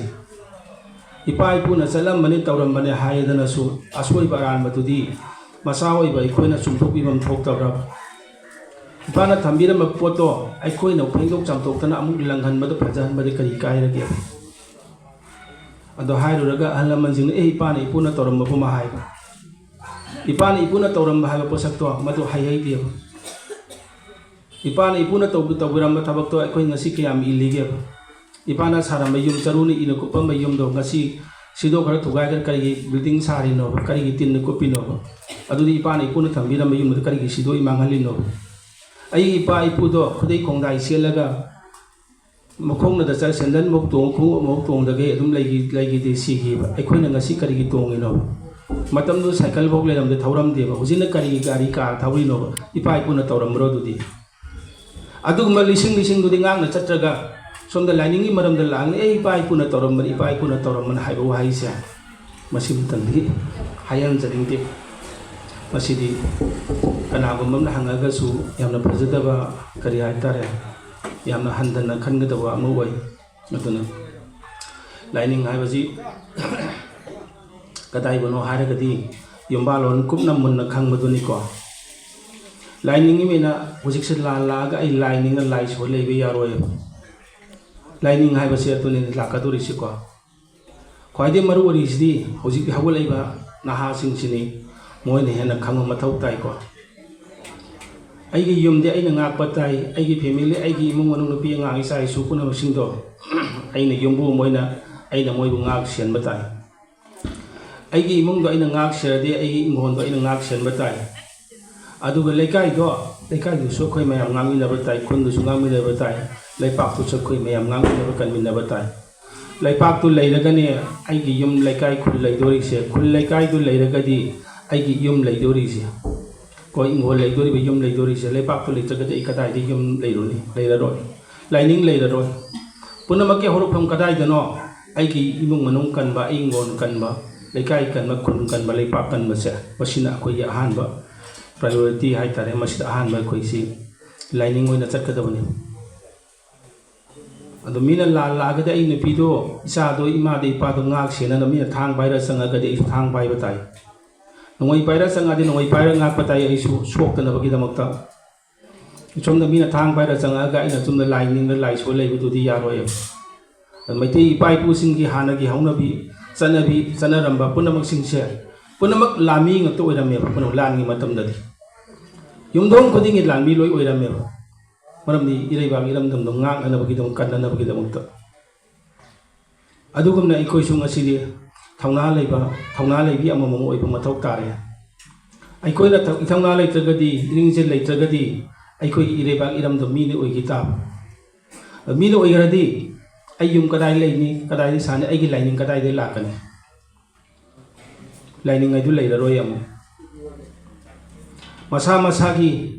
ꯏꯄꯥ ꯏꯄꯨꯅ ꯆꯠꯂꯝꯕꯅꯤ, ꯇꯧꯔꯝꯕꯅꯤ ꯍꯥꯏꯗꯅꯁꯨ ꯑꯁꯣꯏꯕ ꯑꯔꯥꯟꯕꯗꯨꯗꯤ ꯃꯆꯥ ꯑꯣꯏꯕ ꯑꯩꯈꯣꯏꯅ ꯆꯨꯝꯊꯣꯛꯄꯤꯐꯝ ꯊꯣꯛꯇꯕ꯭ꯔꯥ? ꯏꯄꯥꯅ ꯊꯝꯕꯤꯔꯝꯕ ꯄꯣꯠꯇꯣ ꯑꯩꯈꯣꯏꯅ ꯐꯦꯡꯗꯣꯛ ꯆꯥꯝꯊꯣꯛꯇꯅ ꯑꯃꯨꯛ ꯂꯪꯍꯟꯕꯗ, ꯐꯖꯍꯟꯕꯗ ꯀꯔꯤ ꯀꯥꯏꯔꯒꯦ? ꯑꯗꯣ ꯍꯥꯏꯔꯨꯔꯒ ꯑꯍꯜ ꯂꯃꯟꯁꯤꯡꯅ, "ꯑꯦ, ꯏꯄꯥꯅ ꯏꯄꯨꯅ ꯇꯧꯔꯝꯕꯕꯨ" ꯑꯃ ꯍꯥꯏꯕ, ꯏꯄꯥꯅ ꯏꯄꯨꯅ ꯇꯧꯔꯝꯕ ꯍꯥꯏꯕ ꯄꯣꯠꯁꯛꯇꯣ ꯃꯗꯨ ꯍꯩꯍꯩꯗꯦꯕ꯫ ꯏꯄꯥꯅ ꯏꯄꯨꯅ ꯇꯧꯕ-, ꯇꯧꯕꯤꯔꯝꯕ ꯊꯕꯛꯇꯣ ꯑꯩꯈꯣꯏ ꯉꯁꯤ ꯀꯌꯥꯝ ꯏꯜꯂꯤꯒꯦꯕ? ꯏꯄꯥꯅ ꯁꯥꯔꯝꯕ ꯌꯨꯝ, ꯆꯔꯨꯅ ꯏꯅ ꯀꯨꯞꯄꯝꯕ ꯌꯨꯝꯗꯣ ꯉꯁꯤ ꯁꯤꯗꯣꯛꯈ꯭ꯔ ꯊꯨꯒꯥꯏꯈ꯭ꯔ ꯀꯔꯤꯒꯤ building ꯁꯥꯔꯤꯅꯣꯕ? ꯀꯔꯤꯒꯤ ꯇꯤꯟꯅ ꯀꯨꯞꯄꯤꯅꯣꯕ? ꯑꯗꯨꯗꯤ ꯏꯄꯥꯅ ꯏꯄꯨꯅ ꯊꯝꯕꯤꯔꯝꯕ ꯌꯨꯝ ꯑꯗꯨ ꯀꯔꯤꯒꯤ ꯁꯤꯗꯣꯛꯏ ꯃꯥꯡꯍꯜꯂꯤꯅꯣꯕ? ꯑꯩꯒꯤ ꯏꯄꯥ ꯏꯄꯨꯗꯣ ꯈꯨꯗꯩ ꯈꯣꯡꯗꯥꯏ ꯁꯦꯠꯂꯒ ꯃꯈꯣꯡꯅꯗ ꯆꯠ-, ꯁꯦꯟꯗꯟ ꯃꯧ ꯇꯣꯡ-, ꯈꯣꯡꯎꯞ ꯃꯧ ꯇꯣꯡꯗꯒꯩ ꯑꯗꯨꯝ ꯂꯩꯈꯤ-, ꯂꯩꯈꯤꯗꯦ, ꯁꯤꯈꯤꯕ꯫ ꯑꯩꯈꯣꯏꯅ ꯉꯁꯤ ꯀꯔꯤꯒꯤ ꯇꯣꯡꯉꯤꯅꯣ? ꯃꯇꯝꯗꯨ ꯁꯥꯏꯀꯜ ꯐꯥꯎ ꯂꯩꯔꯝꯗꯦ, ꯊꯧꯔꯝꯗꯦꯕ꯫ ꯍꯧꯖꯤꯛꯅ ꯀꯔꯤꯒꯤ ꯒꯥꯔꯤ, ꯀꯥꯔ ꯊꯧꯔꯤꯅꯣꯕ? ꯏꯄꯥ ꯏꯄꯨꯅ ꯇꯧꯔꯝꯕ꯭ꯔꯣ ꯑꯗꯨꯗꯤ? ꯑꯗꯨꯒꯨꯝꯕ ꯂꯤꯁꯤꯡ ꯂꯤꯁꯤꯡꯗꯨꯗꯤ ꯉꯥꯛꯅ ꯆꯠꯇ꯭ꯔꯒ ꯁꯣꯝꯗ ꯂꯥꯏꯅꯤꯡꯒꯤ ꯃꯔꯝꯗ ꯂꯥꯛꯑꯒ, "ꯑꯦ, ꯏꯄꯥ ꯏꯄꯨꯅ ꯇꯧꯔꯝꯕꯅꯤ, ꯏꯄꯥ ꯏꯄꯨꯅ ꯇꯧꯔꯝꯕꯅꯤ" ꯍꯥꯏꯕ ꯋꯥꯍꯩꯁꯦ ꯃꯁꯤꯃꯇꯪꯗꯤ ꯍꯥꯏꯍꯟꯖꯅꯤꯡꯗꯦ꯫ ꯃꯁꯤꯗꯤ ꯀꯅꯥꯒꯨꯝꯕ ꯑꯃꯅ ꯍꯪꯉꯒꯁꯨ ꯌꯥꯝꯅ ꯐꯖꯗꯕ, ꯀꯔꯤ ꯍꯥꯏꯇꯥꯔꯦ, ꯌꯥꯝꯅ ꯍꯟꯊꯅ ꯈꯟꯒꯗꯕ ꯑꯃ ꯑꯣꯏ꯫ ꯑꯗꯨꯅ ꯂꯥꯏꯅꯤꯡ ꯍꯥꯏꯕꯁꯤ ꯀꯗꯥꯏꯕꯨꯅꯣ ꯍꯥꯏꯔꯒꯗꯤ ꯌꯨꯝꯕꯥꯜꯂꯣꯟ ꯀꯨꯞꯅ ꯃꯨꯟꯅ ꯈꯪꯕꯗꯨꯅꯤꯀꯣ꯫ ꯂꯥꯏꯅꯤꯡꯒꯤ ꯃꯤꯅ ꯍꯧꯖꯤꯛꯁꯦ ꯂꯥꯟ ꯂꯥꯛꯑꯒ ꯑꯩ ꯂꯥꯏꯅꯤꯡꯅ ꯂꯥꯏ ꯁꯣꯏ ꯂꯩꯕ ꯌꯥꯔꯣꯏꯕ꯫ ꯂꯥꯏꯅꯤꯡ ꯍꯥꯏꯕꯁꯦ ꯑꯗꯨꯅꯤ ꯂꯥꯛꯀꯗꯧꯔꯤꯁꯤꯀꯣ꯫ ꯈ꯭ꯋꯥꯏꯗꯒꯤ ꯃꯔꯨ ꯑꯣꯏꯔꯤꯁꯤꯗꯤ ꯍꯧꯖꯤꯛ ꯍꯧꯒꯠꯂꯛꯏꯕ ꯅꯍꯥꯁꯤꯡꯁꯤꯅꯤ, ꯃꯣꯏꯅ ꯍꯦꯟꯅ ꯈꯪꯕ ꯃꯊꯧ ꯇꯥꯏꯀꯣ꯫ ꯑꯩꯒꯤ ꯌꯨꯝꯗꯤ ꯑꯩꯅ ꯉꯥꯛꯄ ꯇꯥꯏ, ꯑꯩꯒꯤ family, ꯑꯩꯒꯤ ꯏꯃꯨꯡ ꯃꯅꯨꯡ, ꯅꯨꯄꯤ ꯑꯉꯥꯡ, ꯏꯆꯥ ꯏꯁꯨ ꯄꯨꯝꯅꯃꯛꯁꯤꯡꯗꯣ ꯑꯩꯅ ꯌꯨꯝꯕꯨ ꯑꯃ ꯑꯣꯏꯅ ꯑꯩꯅ ꯃꯣꯏꯕꯨ ꯉꯥꯛ ꯁꯦꯟꯕ ꯇꯥꯏ꯫ ꯑꯩꯒꯤ ꯏꯃꯨꯡꯗꯣ ꯑꯩꯅ ꯉꯥꯛ ꯁꯦꯔꯗꯤ ꯑꯩꯒꯤ ꯏꯪꯈꯣꯜꯗꯣ ꯑꯩꯅ ꯉꯥꯛ ꯁꯦꯟꯕ ꯇꯥꯏ꯫ ꯑꯗꯨꯒ ꯂꯩꯀꯥꯏꯗꯣ, ꯂꯩꯀꯥꯏꯗꯨꯁꯨ ꯑꯩꯈꯣꯏ ꯃꯌꯥꯝ ꯉꯥꯛꯃꯤꯟꯅꯕ ꯇꯥꯏ, ꯈꯨꯟꯗꯨꯁꯨ ꯉꯥꯛꯃꯤꯟꯅꯕ ꯇꯥꯏ, ꯂꯩꯄꯥꯛꯇꯨꯁꯨ ꯑꯩꯈꯣꯏ ꯃꯌꯥꯝ ꯉꯥꯛꯃꯤꯟꯅꯕ, ꯀꯟꯃꯤꯟꯅꯕ ꯇꯥꯏ꯫ ꯂꯩꯄꯥꯛꯇꯨ ꯂꯩꯔꯒꯅꯦ ꯑꯩꯒꯤ ꯌꯨꯝ, ꯂꯩꯀꯥꯏ, ꯈꯨꯜ ꯂꯩꯗꯣꯔꯤꯁꯦ꯫ ꯈꯨꯜ ꯂꯩꯀꯥꯏꯗꯨ ꯂꯩꯔꯒꯗꯤ ꯑꯩꯒꯤ ꯌꯨꯝ ꯂꯩꯗꯣꯔꯤꯁꯦ꯫ ꯑꯩꯈꯣꯏ ꯏꯪꯈꯣꯜ ꯂꯩꯗꯣꯔꯤꯕ, ꯌꯨꯝ ꯂꯩꯗꯣꯔꯤꯁꯦ, ꯂꯩꯄꯥꯛꯇꯨ ꯂꯩꯇ꯭ꯔꯒꯗꯤ ꯑꯩ ꯀꯗꯥꯏꯗ ꯌꯨꯝ ꯂꯩꯔꯨꯅꯤ? ꯂꯩꯔꯔꯣꯏ꯫ ꯂꯥꯏꯅꯤꯡ ꯂꯩꯔꯔꯣꯏ꯫ ꯄꯨꯝꯅꯃꯛꯀꯤ ꯍꯧꯔꯛꯐꯝ ꯀꯗꯥꯏꯗꯅꯣ? ꯑꯩꯒꯤ ꯏꯃꯨꯡ ꯃꯅꯨꯡ ꯀꯟꯕ, ꯑꯩ ꯏꯪꯈꯣꯜ ꯀꯟꯕ, ꯂꯩꯀꯥꯏ ꯀꯟꯕ, ꯈꯨꯟ ꯀꯟꯕ, ꯂꯩꯄꯥꯛ ꯀꯟꯕꯁꯦ, ꯃꯁꯤꯅ ꯑꯩꯈꯣꯏꯒꯤ ꯑꯍꯥꯟꯕ priority ꯍꯥꯏꯇꯥꯔꯦ꯫ ꯃꯁꯤꯗ ꯑꯍꯥꯟꯕ ꯑꯩꯈꯣꯏꯁꯤ ꯂꯥꯏꯅꯤꯡ ꯑꯣꯏꯅ ꯆꯠꯀꯗꯕꯅꯤ꯫ ꯑꯗꯣ ꯃꯤꯅ ꯂꯥꯜꯂꯛꯑꯒꯗꯤ ꯑꯩ ꯅꯨꯄꯤꯗꯣ, ꯏꯆꯥꯗꯣ, ꯏꯃꯥꯗꯣ, ꯏꯄꯥꯗꯣ ꯉꯥꯛ ꯁꯦꯟꯅꯅ ꯃꯤꯅ ꯊꯥꯡ ꯄꯥꯏꯔ ꯆꯪꯉꯒꯗꯤ ꯑꯩꯁꯨ ꯊꯥꯡ ꯄꯥꯏꯕ ꯇꯥꯏ꯫ ꯅꯣꯡꯃꯩ ꯄꯥꯏꯔ ꯆꯪꯉꯛꯑꯗꯤ ꯅꯣꯡꯃꯩ ꯄꯥꯏꯔ ꯉꯥꯛꯄ ꯇꯥꯏ, ꯑꯩꯁꯨ ꯁꯣꯛꯇꯅꯕꯒꯤꯗꯃꯛꯇ꯫ ꯁꯣꯝꯗ ꯃꯤꯅ ꯊꯥꯡ ꯄꯥꯏꯔ ꯆꯪꯉꯛꯑꯒ ꯑꯩꯅ ꯁꯣꯝꯗ ꯂꯥꯏ ꯅꯤꯡꯅ ꯂꯥꯏ ꯁꯣꯏ ꯂꯩꯕꯗꯨꯗꯤ ꯌꯥꯔꯣꯏ꯫ ꯑꯗ ꯃꯩꯇꯩ ꯏꯄꯥ ꯏꯄꯨꯁꯤꯡꯒꯤ ꯍꯥꯟꯅꯒꯤ ꯍꯧꯅꯕꯤ, ꯆꯠꯅꯕꯤ, ꯆꯠꯅꯔꯝꯕ ꯄꯨꯝꯅꯃꯛꯁꯤꯡꯁꯦ ꯄꯨꯝꯅꯃꯛ ꯂꯥꯟꯃꯤ ꯉꯥꯛꯇ ꯑꯣꯏꯔꯝꯃꯦꯕ꯫ ꯄꯨꯝꯅꯃꯛ ꯂꯥꯟꯒꯤ ꯃꯇꯝꯗꯗꯤ ꯌꯨꯝꯊꯣꯡ ꯈꯨꯗꯤꯡꯒꯤ ꯂꯥꯟꯃꯤ ꯂꯣꯏ ꯑꯣꯏꯔꯝꯃꯦꯕ꯫ ꯃꯔꯝꯗꯤ ꯏꯔꯩꯕꯥꯛ ꯏꯔꯝꯗꯝꯗꯣ ꯉꯥꯛꯅꯅꯕꯒꯤꯗꯃꯛ, ꯀꯟꯅꯅꯕꯒꯤꯗꯃꯛꯇ꯫ ꯑꯗꯨꯒꯨꯝꯅ ꯑꯩꯈꯣꯏꯁꯨ ꯉꯁꯤꯗꯤ ꯊꯧꯅꯥ ꯂꯩꯕ, ꯊꯧꯅꯥ ꯂꯩꯕꯤ ꯑꯃꯃꯝ ꯑꯣꯏꯕ ꯃꯊꯧ ꯇꯥꯔꯦ꯫ ꯑꯩꯈꯣꯏꯅ ꯊꯧ-, ꯏꯊꯧꯅꯥ ꯂꯩꯇ꯭ꯔꯒꯗꯤ, ꯏꯔꯤꯡꯖꯦꯜ ꯂꯩꯇ꯭ꯔꯒꯗꯤ ꯑꯩꯈꯣꯏꯒꯤ ꯏꯔꯩꯕꯥꯛ ꯏꯔꯝꯗꯝ ꯃꯤꯅ ꯑꯣꯏꯈꯤ ꯇꯥꯕ꯫ ꯃꯤꯅ ꯑꯣꯏꯈ꯭ꯔꯗꯤ ꯑꯩ ꯌꯨꯝ ꯀꯗꯥꯏ ꯂꯩꯅꯤ, ꯀꯗꯥꯏꯗ ꯁꯥꯅꯤ, ꯑꯩꯒꯤ ꯂꯥꯏꯅꯤꯡ ꯀꯗꯥꯏꯗꯒꯤ ꯂꯥꯛꯀꯅꯤ? ꯂꯥꯏꯅꯤꯡ ꯍꯥꯏꯗꯨ ꯂꯩꯔꯔꯣꯏ ꯑꯃꯨꯛ꯫ ꯃꯁꯥ ꯃꯁꯥꯒꯤ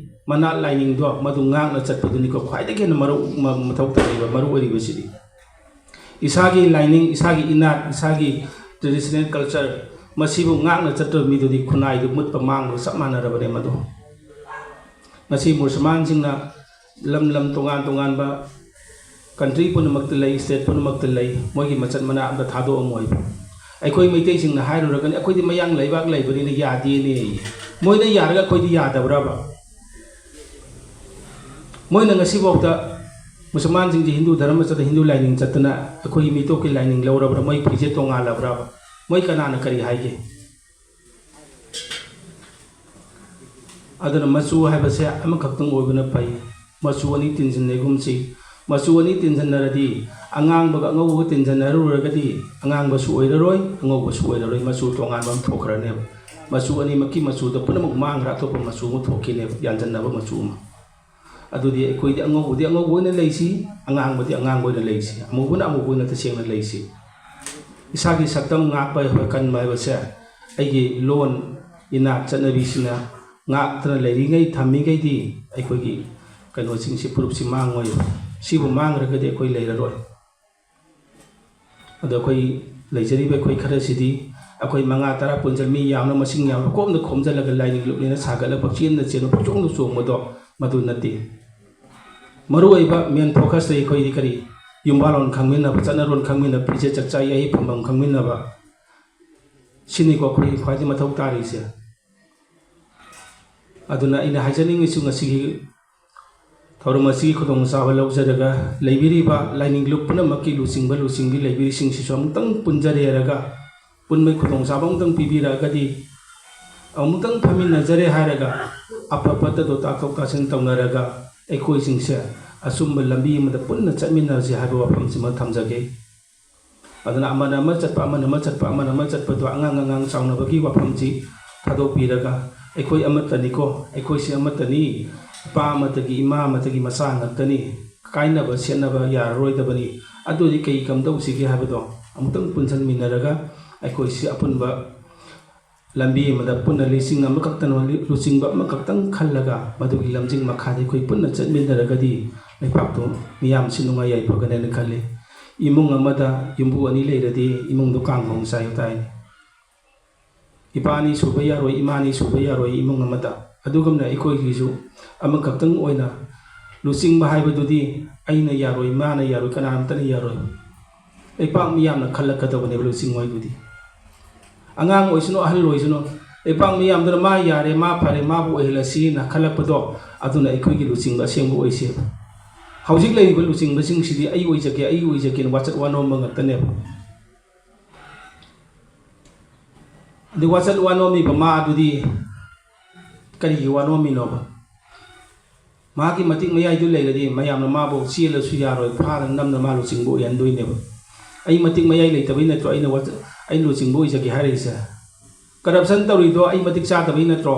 ꯃꯅꯥꯠ ꯂꯥꯏꯅꯤꯡꯗꯣ ꯃꯗꯨ ꯉꯥꯛꯅ ꯆꯠꯄꯗꯨꯅꯤꯀꯣ ꯈ꯭ꯋꯥꯏꯗꯒꯤ ꯍꯦꯟꯅ ꯃꯔꯨ-, ꯃ-, ꯃꯊꯧ ꯇꯥꯔꯤꯕ, ꯃꯔꯨ ꯑꯣꯏꯔꯤꯕꯁꯤꯗꯤ꯫ ꯏꯁꯥꯒꯤ ꯂꯥꯏꯅꯤꯡ, ꯏꯁꯥꯒꯤ ꯏꯅꯥꯠ, ꯏꯁꯥꯒꯤ traditional culture ꯃꯁꯤꯕꯨ ꯉꯥꯛꯅ ꯆꯠꯇꯕ ꯃꯤꯗꯨꯗꯤ ꯈꯨꯟꯅꯥꯏꯗꯨ ꯃꯨꯠꯄ ꯃꯥꯡꯕꯒ ꯆꯞ ꯃꯥꯟꯅꯔꯕꯅꯦ ꯃꯗꯨ꯫ ꯉꯁꯤ ꯃꯨꯁꯜꯃꯥꯟꯁꯤꯡꯅ ꯂꯝ ꯂꯝ ꯇꯣꯉꯥꯟ ꯇꯣꯉꯥꯟꯕ country ꯄꯨꯝꯅꯃꯛꯇ ꯂꯩ, state ꯄꯨꯝꯅꯃꯛꯇ ꯂꯩ, ꯃꯣꯏꯒꯤ ꯃꯆꯠ ꯃꯅꯥ ꯑꯝꯇ ꯊꯥꯗꯣꯛꯑꯝꯃꯣꯏꯕ꯫ ꯑꯩꯈꯣꯏ ꯃꯩꯇꯩꯁꯤꯡꯅ ꯍꯥꯏꯔꯨꯔꯒꯅꯤ, "ꯑꯩꯈꯣꯏꯗꯤ ꯃꯌꯥꯡ ꯂꯩꯕꯥꯛ ꯂꯩꯕꯅꯤꯅ ꯌꯥꯗꯦꯅꯦ"꯫ ꯃꯣꯏꯅ ꯌꯥꯔꯒ ꯑꯩꯈꯣꯏꯗꯤ ꯌꯥꯗꯕ꯭ꯔꯕ? ꯃꯣꯏꯅ ꯉꯁꯤꯐꯥꯎꯗ ꯃꯨꯁꯜꯃꯥꯟꯁꯤꯡꯁꯦ ꯍꯤꯟꯗꯨ ꯙꯔꯃ ꯆꯠꯇ, ꯍꯤꯟꯗꯨ ꯂꯥꯏꯅꯤꯡ ꯆꯠꯇꯅ ꯑꯩꯈꯣꯏꯒꯤ ꯃꯤꯇꯣꯞꯀꯤ ꯂꯥꯏꯅꯤꯡ ꯂꯧꯔꯕ꯭ꯔꯥ? ꯃꯣꯏ ꯐꯤꯖꯦꯠ ꯇꯣꯉꯥꯜꯂꯕ꯭ꯔꯥꯕ? ꯃꯣꯏ ꯀꯅꯥꯅ ꯀꯔꯤ ꯍꯥꯏꯒꯦ? ꯑꯗꯨꯅ ꯃꯆꯨ ꯍꯥꯏꯕꯁꯦ ꯑꯃꯈꯛꯇꯪ ꯑꯣꯏꯕꯅ ꯐꯩ꯫ ꯃꯆꯨ ꯑꯅꯤ ꯇꯤꯟꯁꯤꯟꯅꯒꯨꯝꯁꯤ꯫ ꯃꯆꯨ ꯑꯅꯤ ꯇꯤꯟꯁꯤꯟꯅꯔꯗꯤ, ꯑꯉꯥꯡꯕꯒ ꯑꯉꯧꯕꯒ ꯇꯤꯟꯁꯤꯟꯅꯔꯨꯔꯒꯗꯤ, ꯑꯉꯥꯡꯕꯁꯨ ꯑꯣꯏꯔꯔꯣꯏ, ꯑꯉꯧꯕꯁꯨ ꯑꯣꯏꯔꯔꯣꯏ, ꯃꯆꯨ ꯇꯣꯉꯥꯟꯕ ꯑꯃ ꯊꯣꯛꯈ꯭ꯔꯅꯦꯕ꯫ ꯃꯆꯨ ꯑꯅꯤꯃꯛꯀꯤ ꯃꯆꯨꯗ ꯄꯨꯝꯅꯃꯛ ꯃꯥꯡꯈ꯭ꯔ ꯑꯇꯣꯞꯄ ꯃꯆꯨ ꯑꯃ ꯊꯣꯛꯈꯤꯅꯦꯕ, ꯌꯥꯟꯁꯤꯟꯅꯕ ꯃꯆꯨ ꯑꯃ꯫ ꯑꯗꯨꯗꯤ ꯑꯩꯈꯣꯏꯗꯤ ꯑꯉꯧꯕꯗꯤ ꯑꯉꯧꯕ ꯑꯣꯏꯅ ꯂꯩꯁꯤ, ꯑꯉꯥꯡꯕꯗꯤ ꯑꯉꯥꯡꯕ ꯑꯣꯏꯅ ꯂꯩꯁꯤ, ꯑꯃꯨꯕꯅ ꯑꯃꯨꯕ ꯑꯣꯏꯅ ꯇꯁꯦꯡꯅ ꯂꯩꯁꯤ꯫ ꯏꯁꯥꯒꯤ ꯁꯛꯇꯝ ꯉꯥꯛꯄ ꯍꯥꯏꯕ, ꯀꯟꯕ ꯍꯥꯏꯕꯁꯦ ꯑꯩꯒꯤ ꯂꯣꯟ, ꯏꯅꯥꯠ, ꯆꯠꯅꯕꯤꯁꯤꯅ ꯉꯥꯛꯇꯅ ꯂꯩꯔꯤꯉꯩ, ꯊꯝꯃꯤꯉꯩꯗꯤ ꯑꯩꯈꯣꯏꯒꯤ ꯀꯩꯅꯣꯁꯤꯡꯁꯤ, ꯐꯨꯔꯨꯞꯁꯤ ꯃꯥꯡꯉꯣꯏ꯫ ꯁꯤꯕꯨ ꯃꯥꯡꯈ꯭ꯔꯒꯗꯤ ꯑꯩꯈꯣꯏ ꯂꯩꯔꯔꯣꯏ꯫ ꯑꯗꯣ ꯑꯩꯈꯣꯏ ꯂꯩꯖꯔꯤꯕ ꯑꯩꯈꯣꯏ ꯈꯔꯁꯤꯗꯤ ꯑꯩꯈꯣꯏ ꯃꯉꯥ ꯇꯔꯥ ꯄꯨꯟꯁꯤꯜ-, ꯃꯤ ꯌꯥꯝꯅ, ꯃꯁꯤꯡ ꯌꯥꯝꯅ ꯀꯣꯝꯅ ꯈꯣꯝꯖꯤꯜꯂꯒ ꯂꯥꯏꯅꯤꯡ ꯂꯨꯞꯅꯦꯅ ꯁꯥꯒꯠꯂꯒ ꯄꯪꯆꯦꯟꯗ ꯆꯦꯟꯕ, ꯄꯪꯆꯣꯡꯗ ꯆꯣꯡꯕꯗꯣ ꯃꯗꯨ ꯅꯠꯇꯦ꯫ ꯃꯔꯨꯑꯣꯏꯕ main focus ꯇ ꯑꯩꯈꯣꯏꯗꯤ ꯀꯔꯤ? ꯌꯨꯝꯕꯥꯜꯂꯣꯟ ꯈꯪꯃꯤꯟꯅꯕ, ꯆꯠꯅꯔꯣꯟ ꯈꯪꯃꯤꯟꯅꯕ, ꯐꯤꯖꯦꯠ ꯆꯛꯆꯥ ꯌꯥꯍꯤ ꯐꯝꯐꯝ ꯈꯪꯃꯤꯟꯅꯕ, ꯁꯤꯅꯤꯀꯣ ꯑꯩꯈꯣꯏ ꯈ꯭ꯋꯥꯏꯗꯒꯤ ꯃꯊꯧ ꯇꯥꯔꯤꯁꯦ꯫ ꯑꯗꯨꯅ ꯑꯩꯅ ꯍꯥꯏꯖꯅꯤꯡꯉꯤꯁꯨ, ꯉꯁꯤꯒꯤ ꯊꯧꯔꯝ ꯑꯁꯤꯒꯤ ꯈꯨꯗꯣꯡꯆꯥꯕ ꯂꯧꯖꯔꯒ ꯂꯩꯕꯤꯔꯤꯕ ꯂꯥꯏꯅꯤꯡ ꯂꯨꯞ ꯄꯨꯝꯅꯃꯛꯀꯤ ꯂꯨꯆꯤꯡꯕ ꯂꯨꯆꯤꯡꯕꯤ ꯂꯩꯕꯤꯔꯤꯁꯤꯡꯁꯤꯁꯨ ꯑꯃꯨꯛꯇꯪ ꯄꯨꯟꯖꯔꯦꯔꯒ, ꯄꯨꯟꯕꯒꯤ ꯈꯨꯗꯣꯡꯆꯥꯕ ꯑꯃꯨꯛꯇꯪ ꯄꯤꯕꯤꯔꯛꯑꯒꯗꯤ, ꯑꯃꯨꯛꯇꯪ ꯐꯝꯃꯤꯟꯅꯖꯔꯦ ꯍꯥꯏꯔꯒ ꯑꯐ ꯐꯠꯇꯗꯣ ꯇꯥꯊꯣꯛ ꯇꯥꯁꯤꯟ ꯇꯧꯅꯔꯒ ꯑꯩꯈꯣꯏꯁꯤꯡꯁꯦ ꯑꯆꯨꯝꯕ ꯂꯝꯕꯤ ꯑꯃꯗ ꯄꯨꯟꯅ ꯆꯠꯃꯤꯟꯅꯁꯤ ꯍꯥꯏꯕ ꯋꯥꯐꯝꯁꯤꯃ ꯊꯝꯖꯒꯦ꯫ ꯑꯗꯨꯅ ꯑꯃꯅ ꯑꯃ ꯆꯠꯄ, ꯑꯃꯅ ꯑꯃ ꯆꯠꯄ, ꯑꯃꯅ ꯑꯃ ꯆꯠꯄꯗꯣ ꯑꯉꯥꯡ ꯑꯉꯥꯡ ꯆꯥꯎꯅꯕꯒꯤ ꯋꯥꯐꯝꯁꯤ ꯊꯥꯗꯣꯛꯄꯤꯔꯒ, ꯑꯩꯈꯣꯏ ꯑꯃꯠꯇꯅꯤꯀꯣ, ꯑꯩꯈꯣꯏꯁꯤ ꯑꯃꯠꯇꯅꯤ, ꯏꯄꯥ ꯑꯃꯠꯇꯒꯤ, ꯏꯃꯥ ꯑꯃꯠꯇꯒꯤ ꯃꯆꯥ ꯉꯥꯛꯇꯅꯤ, ꯀꯥꯏꯅꯕ ꯁꯦꯠꯅꯕ ꯌꯥꯔꯔꯣꯏꯗꯕꯅꯤ꯫ ꯑꯗꯨꯗꯤ ꯀꯩ ꯀꯝꯗꯧꯁꯤꯒꯦ ꯍꯥꯏꯕꯗꯣ ꯑꯃꯨꯛꯇꯪ ꯄꯨꯟꯁꯤꯟꯃꯤꯟꯅꯔꯒ ꯑꯩꯈꯣꯏꯁꯤ ꯑꯄꯨꯟꯕ ꯂꯝꯕꯤ ꯑꯃꯗ ꯄꯨꯟꯅ ꯂꯤꯁꯤꯡ ꯑꯃꯈꯛꯇꯅ ꯂꯨꯆꯤꯡꯕ ꯑꯃꯈꯛꯇꯪ ꯈꯜꯂꯒ ꯃꯗꯨꯒꯤ ꯂꯝꯖꯤꯡ ꯃꯈꯥꯗ ꯑꯩꯈꯣꯏ ꯄꯨꯟꯅ ꯆꯠꯃꯤꯟꯅꯔꯒꯗꯤ ꯂꯩꯄꯥꯛꯇꯨ ꯃꯤꯌꯥꯝꯁꯤ ꯅꯨꯡꯉꯥꯏ ꯌꯥꯏꯐꯒꯅꯦꯅ ꯈꯜꯂꯤ꯫ ꯏꯃꯨꯡ ꯑꯃꯗ ꯌꯨꯝꯕꯨ ꯑꯅꯤ ꯂꯩꯔꯗꯤ ꯏꯃꯨꯡꯗꯣ ꯀꯥꯡ ꯈꯣꯡ ꯆꯥꯏ ꯇꯥꯏꯅꯤ꯫ ꯏꯄꯥ ꯑꯅꯤ ꯁꯨꯕ ꯌꯥꯔꯣꯏ, ꯏꯃꯥ ꯑꯅꯤ ꯁꯨꯕ ꯌꯥꯔꯣꯏ ꯏꯃꯨꯡ ꯑꯃꯗ꯫ ꯑꯗꯨꯒꯨꯝꯅ ꯑꯩꯈꯣꯏꯒꯤꯁꯨ ꯑꯃꯈꯛꯇꯪ ꯑꯣꯏꯅ ꯂꯨꯆꯤꯡꯕ ꯍꯥꯏꯕꯗꯨꯗꯤ ꯑꯩꯅ ꯌꯥꯔꯣꯏ, ꯃꯥꯅ ꯌꯥꯔꯣꯏ, ꯀꯅꯥꯝꯇꯅ ꯌꯥꯔꯣꯏ꯫ ꯂꯩꯄꯥꯛ ꯃꯤꯌꯥꯝꯅ ꯈꯜꯂꯛꯀꯗꯕꯅꯦꯕ ꯂꯨꯆꯤꯡꯕ ꯍꯥꯏꯗꯨꯗꯤ꯫ ꯑꯉꯥꯡ ꯑꯣꯏꯁꯅꯨ, ꯑꯍꯜ ꯑꯣꯏꯁꯅꯨ, ꯂꯩꯄꯥꯛ ꯃꯤꯌꯥꯝꯗꯨꯅ ꯃꯥ ꯌꯥꯔꯦ, ꯃꯥ ꯐꯔꯦ, ꯃꯥꯕꯨ ꯑꯣꯏꯍꯜꯂꯁꯤꯅ ꯈꯜꯂꯛꯄꯗꯣ, ꯑꯗꯨꯅ ꯑꯩꯈꯣꯏꯒꯤ ꯂꯨꯆꯤꯡꯕ ꯑꯁꯦꯡꯕ ꯑꯣꯏꯁꯦꯕ꯫ ꯍꯧꯖꯤꯛ ꯂꯩꯔꯤꯕ ꯂꯨꯆꯤꯡꯕꯁꯤꯡꯁꯤꯗꯤ "ꯑꯩ ꯑꯣꯏꯖꯒꯦ, ꯑꯩ ꯑꯣꯏꯖꯒꯦꯅ" ꯋꯥꯆꯠ ꯋꯥꯅꯣꯝꯕ ꯉꯥꯛꯇꯅꯦꯕ꯫ ꯑꯗꯨ ꯋꯥꯆꯠ ꯋꯥꯅꯣꯝꯃꯤꯕ ꯃꯥ ꯑꯗꯨꯗꯤ ꯀꯔꯤꯒꯤ ꯋꯥꯅꯣꯝꯃꯤꯅꯣꯕ? ꯃꯥꯒꯤ ꯃꯇꯤꯛ ꯃꯌꯥꯏꯗꯨ ꯂꯩꯔꯗꯤ ꯃꯌꯥꯝꯅ ꯃꯥꯕꯨ ꯆꯦꯜꯂꯁꯨ ꯌꯥꯔꯣꯏ, ꯐꯥꯔ ꯅꯝꯅ ꯃꯥ ꯂꯨꯆꯤꯡꯕ ꯑꯣꯏꯍꯟꯗꯣꯏꯅꯦꯕ꯫ ꯑꯩ ꯃꯇꯤꯛ ꯃꯌꯥꯏ ꯂꯩꯇꯕꯩ ꯅꯠꯇ꯭ꯔꯣ ꯑꯩꯅ ꯋꯥꯆ-, ꯑꯩ ꯂꯨꯆꯤꯡꯕ ꯑꯣꯏꯖꯒꯦ ꯍꯥꯏꯔꯛꯏꯁꯦ? Corruption ꯇꯧꯔꯤꯗꯣ ꯑꯩ ꯃꯇꯤꯛ ꯆꯥꯗꯕꯩ ꯅꯠꯇ꯭ꯔꯣ?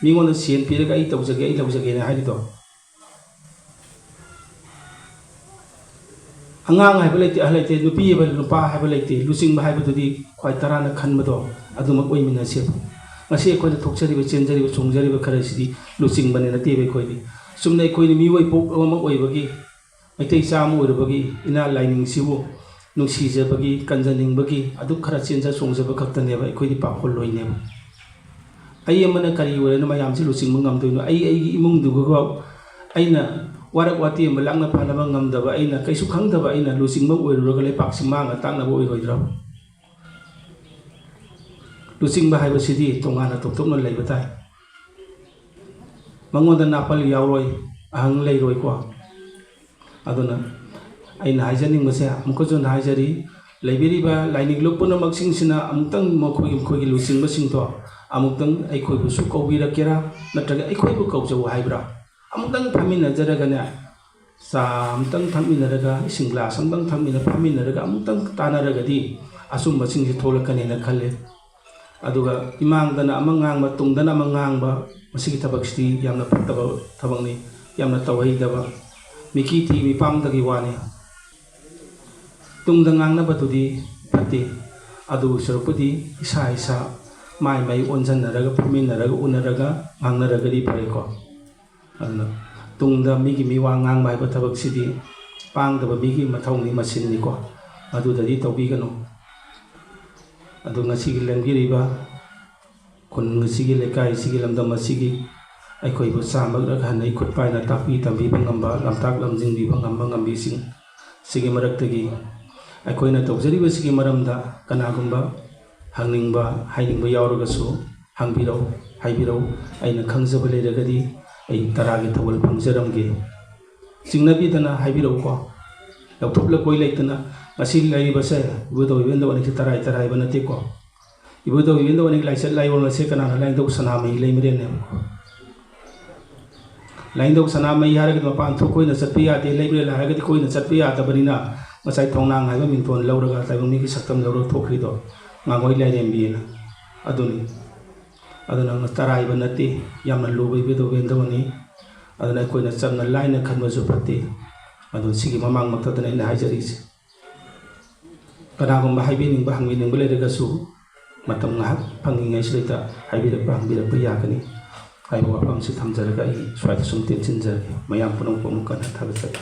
ꯃꯤꯉꯣꯟꯗ ꯁꯦꯟ ꯄꯤꯔꯒ "ꯑꯩ ꯇꯧꯖꯒꯦ, ꯑꯩ ꯂꯧꯖꯒꯦꯅ" ꯍꯥꯏꯔꯤꯗꯣ? ꯑꯉꯥꯡ ꯍꯥꯏꯕ ꯂꯩꯇꯦ, ꯑꯍꯜ ꯂꯩꯇꯦ, ꯅꯨꯄꯤ ꯍꯥꯏꯕ, ꯅꯨꯄꯥ ꯍꯥꯏꯕ ꯂꯩꯇꯦ꯫ ꯂꯨꯆꯤꯡꯕ ꯍꯥꯏꯕꯗꯨꯗꯤ ꯈ꯭ꯋꯥꯏ ꯇꯔꯥꯅ ꯈꯟꯕꯗꯣ ꯑꯗꯨꯃꯛ ꯑꯣꯏꯃꯤꯟꯅꯁꯦꯕ꯫ ꯉꯁꯤ ꯑꯩꯈꯣꯏꯅ ꯊꯣꯛꯆꯔꯤꯕ, ꯆꯦꯟꯖꯔꯤꯕ, ꯆꯣꯡꯖꯔꯤꯕ ꯈꯔꯁꯤꯗꯤ ꯂꯨꯆꯤꯡꯕꯅꯦ ꯅꯠꯇꯦꯕ꯫ ꯑꯩꯈꯣꯏꯗꯤ ꯆꯨꯝꯅ ꯑꯩꯈꯣꯏꯅ ꯃꯤꯑꯣꯏ ꯄꯣꯛ ꯑꯃ ꯑꯣꯏꯕꯒꯤ, ꯃꯩꯇꯩ ꯆꯥ ꯑꯃ ꯑꯣꯏꯔꯨꯕꯒꯤ ꯏꯅꯥꯠ ꯂꯥꯏꯅꯤꯡꯁꯤꯕꯨ ꯅꯨꯡꯁꯤꯖꯕꯒꯤ, ꯀꯟꯖꯅꯤꯡꯕꯒꯤ ꯑꯗꯨ ꯈꯔ ꯆꯦꯟꯖ ꯆꯣꯡꯖꯕ ꯈꯛꯇꯅꯦꯕ꯫ ꯑꯩꯈꯣꯏꯗꯤ ꯄꯥꯈꯣꯜꯂꯣꯏꯅꯦꯕ꯫ ꯑꯩ ꯑꯃꯅ ꯀꯔꯤ ꯑꯣꯏꯔꯦꯅ ꯃꯌꯥꯝꯁꯤ ꯂꯨꯆꯤꯡꯕ ꯉꯝꯗꯣꯏꯅꯣ? ꯑꯩ ꯑꯩꯒꯤ ꯏꯃꯨꯡꯗꯨꯒꯐꯥꯎ ꯑꯩꯅ ꯋꯥꯔꯛ ꯋꯥꯇꯦꯝꯕ ꯂꯥꯛꯅ ꯐꯅꯕ ꯉꯝꯗꯕ, ꯑꯩꯅ ꯀꯩꯁꯨ ꯈꯪꯗꯕ ꯑꯩꯅ ꯂꯨꯆꯤꯡꯕ ꯑꯣꯏꯔꯨꯔꯒ ꯂꯩꯄꯥꯛꯁꯤ ꯃꯥꯡꯅ ꯇꯥꯛꯅꯕ ꯑꯣꯏꯔꯣꯏꯗ꯭ꯔꯣ? ꯂꯨꯆꯤꯡꯕ ꯍꯥꯏꯕꯁꯤꯗꯤ ꯇꯣꯉꯥꯟꯅ ꯇꯣꯞ ꯇꯣꯞꯅ ꯂꯩꯕ ꯇꯥꯏ꯫ ꯃꯉꯣꯟꯗ ꯅꯥꯄꯜ ꯌꯥꯎꯔꯣꯏ, ꯑꯍꯪ ꯂꯩꯔꯣꯏꯀꯣ꯫ ꯑꯗꯨꯅ ꯑꯩꯅ ꯍꯥꯏꯖꯅꯤꯡꯕꯁꯦ ꯑꯃꯨꯛꯀꯁꯨ ꯍꯟꯅ ꯍꯥꯏꯖꯔꯤ, ꯂꯩꯕꯤꯔꯤꯕ ꯂꯥꯏꯅꯤꯡ ꯂꯨꯞ ꯄꯨꯝꯅꯃꯛꯁꯤꯡꯁꯤꯅ ꯑꯃꯨꯛꯇꯪ ꯃꯈꯣꯏꯒꯤ, ꯃꯈꯣꯏꯒꯤ ꯂꯨꯆꯤꯡꯕꯁꯤꯡꯗꯣ ꯑꯃꯨꯛꯇꯪ ꯑꯩꯈꯣꯏꯕꯨꯁꯨ ꯀꯧꯕꯤꯔꯛꯀꯦꯔꯥ, ꯅꯠꯇ꯭ꯔꯒ ꯑꯩꯈꯣꯏꯕꯨ ꯀꯧꯖꯧ ꯍꯥꯏꯕ꯭ꯔꯥ? ꯑꯃꯨꯛꯇꯪ ꯐꯝꯃꯤꯟꯅꯖꯔꯒꯅꯦ, ꯆꯥ ꯑꯃꯇꯪ ꯊꯛꯃꯤꯟꯅꯔꯒ, ꯏꯁꯤꯡ ꯒ꯭ꯂꯥꯁ ꯑꯃꯇꯪ ꯊꯛꯃꯤꯟꯅ, ꯐꯝꯃꯤꯟꯅꯔꯒ ꯑꯃꯨꯛꯇꯪ ꯇꯥꯟꯅꯔꯒꯗꯤ ꯑꯆꯨꯝꯕꯁꯤꯡꯁꯦ ꯊꯣꯛꯂꯛꯀꯅꯦꯅ ꯈꯜꯂꯦ꯫ ꯑꯗꯨꯒ ꯏꯃꯥꯡꯗꯅ ꯑꯃ ꯉꯥꯡꯕ, ꯇꯨꯡꯗꯅ ꯑꯃ ꯉꯥꯡꯕ, ꯃꯁꯤꯒꯤ ꯊꯕꯛꯁꯤꯗꯤ ꯌꯥꯝꯅ ꯐꯠꯇꯕ ꯊꯕꯛꯅꯤ, ꯌꯥꯝꯅ ꯇꯧꯍꯩꯗꯕ, ꯃꯤꯀꯤ ꯊꯤ ꯃꯤꯄꯥꯡꯗꯒꯤ ꯋꯥꯅꯤ꯫ ꯇꯨꯡꯗ ꯉꯥꯡꯅꯕꯗꯨꯗꯤ ꯐꯠꯇꯦ꯫ ꯑꯗꯨ ꯁꯔꯨꯛꯄꯨꯗꯤ ꯏꯁꯥ ꯏꯁꯥ ꯃꯥꯏ ꯃꯥꯏ ꯑꯣꯟꯁꯤꯟꯅꯔꯒ, ꯐꯝꯃꯤꯟꯅꯔꯒ, ꯎꯅꯔꯒ ꯉꯥꯡꯅꯔꯒꯗꯤ ꯐꯔꯦꯀꯣ꯫ ꯑꯗꯨꯅ ꯇꯨꯡꯗ ꯃꯤꯒꯤ ꯃꯤꯋꯥ ꯉꯥꯡꯕ ꯍꯥꯏꯕ ꯊꯕꯛꯁꯤꯗꯤ ꯄꯥꯡꯗꯕ ꯃꯤꯒꯤ ꯃꯊꯧꯅꯤ, ꯃꯁꯤꯟꯅꯤꯀꯣ꯫ ꯑꯗꯨꯗꯗꯤ ꯇꯧꯕꯤꯒꯅꯨ꯫ ꯑꯗꯨ ꯉꯁꯤꯒꯤ ꯂꯦꯡꯕꯤꯔꯤꯕ ꯈꯨꯟ ꯑꯁꯤꯒꯤ, ꯂꯩꯀꯥꯏ ꯑꯁꯤꯒꯤ, ꯂꯝꯗꯝ ꯑꯁꯤꯒꯤ ꯑꯩꯈꯣꯏꯕꯨ ꯆꯥꯝꯃꯔꯛ ꯍꯟꯅ ꯏꯈꯨꯠ ꯄꯥꯏꯅ ꯇꯥꯛꯄꯤ ꯇꯝꯕꯤꯕ ꯉꯝꯕ, ꯂꯝꯇꯥꯛ ꯂꯝꯖꯤꯡꯕꯤꯕ ꯉꯝꯕ ꯉꯝꯕꯤꯁꯤꯡ ꯁꯤꯒꯤ ꯃꯔꯛꯇꯒꯤ ꯑꯩꯈꯣꯏꯅ ꯇꯧꯖꯔꯤꯕꯁꯤꯒꯤ ꯃꯔꯝꯗ ꯀꯅꯥꯒꯨꯝꯕ ꯍꯪꯅꯤꯡꯕ, ꯍꯥꯏꯅꯤꯡꯕ ꯌꯥꯎꯔꯒꯁꯨ ꯍꯪꯕꯤꯔꯛꯎ, ꯍꯥꯏꯕꯤꯔꯛꯎ꯫ ꯑꯩꯅ ꯈꯪꯖꯕ ꯂꯩꯔꯒꯗꯤ ꯑꯩ ꯇꯔꯥꯒꯤ ꯊꯧꯒꯜ ꯐꯪꯖꯔꯝꯒꯦ꯫ ꯆꯤꯡꯅꯕꯤꯗꯅ ꯍꯥꯏꯕꯤꯔꯛꯎꯀꯣ꯫ ꯂꯧꯊꯣꯛ ꯂꯧꯀꯣꯏ ꯂꯩꯇꯅ ꯉꯁꯤ ꯂꯩꯔꯤꯕꯁꯦ ꯏꯕꯨꯙꯧ ꯏꯕꯦꯟꯗꯧ ꯑꯅꯤꯁꯦ ꯇꯔꯥꯏ ꯇꯔꯥꯏꯕ ꯅꯠꯇꯦꯀꯣ꯫ ꯏꯕꯨꯙꯧ ꯏꯕꯦꯟꯗꯧ ꯑꯅꯤꯒꯤ ꯂꯥꯏꯆꯠ ꯂꯥꯏꯑꯣꯡ ꯑꯁꯦ ꯀꯅꯥꯅ? ꯂꯥꯏꯅꯤꯡꯊꯧ ꯁꯅꯥꯃꯍꯤ ꯂꯩꯃꯔꯦꯜꯅꯦꯕꯀꯣ꯫ ꯂꯥꯏꯅꯤꯡꯊꯧ ꯁꯅꯥꯃꯍꯤ ꯍꯥꯏꯔꯒꯗꯤ ꯃꯄꯥꯟ ꯊꯣꯛ ꯀꯣꯏꯅ ꯆꯠꯄ ꯌꯥꯗꯦ, ꯂꯩꯃꯔꯦꯜ ꯍꯥꯏꯔꯒꯗꯤ ꯀꯣꯏꯅ ꯆꯠꯄ ꯌꯥꯗꯕꯅꯤꯅ ꯉꯁꯥꯏ ꯊꯣꯡꯅꯥꯡ ꯍꯥꯏꯕ ꯃꯤꯡꯊꯣꯟ ꯂꯧꯔꯒ ꯇꯥꯏꯕꯪ ꯃꯤꯒꯤ ꯁꯛꯇꯝ ꯂꯧꯔꯒ ꯊꯣꯛꯈ꯭ꯔꯤꯗꯣ ꯉꯥꯡꯉꯣꯏ ꯂꯥꯏꯔꯦꯝꯕꯤꯅ꯫ ꯑꯗꯨꯅꯤ꯫ ꯑꯗꯨꯅ ꯇꯔꯥꯏꯕ ꯅꯠꯇꯦ, ꯌꯥꯝꯅ ꯂꯨꯕ ꯏꯕꯨꯙꯧ ꯏꯕꯦꯟꯗꯧꯅꯤ꯫ ꯑꯗꯨꯅ ꯑꯩꯈꯣꯏꯅ ꯆꯝꯅ ꯂꯥꯏꯅ ꯈꯟꯕꯁꯨ ꯐꯠꯇꯦ꯫ ꯑꯗꯨ ꯁꯤꯒꯤ ꯃꯃꯥꯡꯃꯛꯇꯗꯅ ꯑꯩꯅ ꯍꯥꯏꯖꯔꯤꯁꯦ꯫ ꯀꯅꯥꯒꯨꯝꯕ ꯍꯥꯏꯕꯤꯅꯤꯡꯕ, ꯍꯪꯕꯤꯅꯤꯡꯕ ꯂꯩꯔꯒꯁꯨ ꯃꯇꯝ ꯉꯥꯏꯍꯥꯛ ꯐꯪꯉꯤꯉꯩꯁꯤꯗꯩꯗ ꯍꯥꯏꯕꯤꯔꯛꯄ ꯍꯪꯕꯤꯔꯛꯄ ꯌꯥꯒꯅꯤ ꯍꯥꯏꯕ ꯋꯥꯐꯝꯁꯤ ꯊꯝꯖꯔꯒ ꯑꯩ ꯁ꯭ꯋꯥꯏꯗ ꯁꯨꯝ ꯇꯦꯟꯁꯤꯟꯖꯔꯒꯦ꯫ ꯃꯌꯥꯝ ꯄꯨꯝꯅꯃꯛꯄꯨ ꯑꯃꯨꯛ ꯍꯟꯅ ꯊꯥꯒꯠꯆꯔꯤ꯫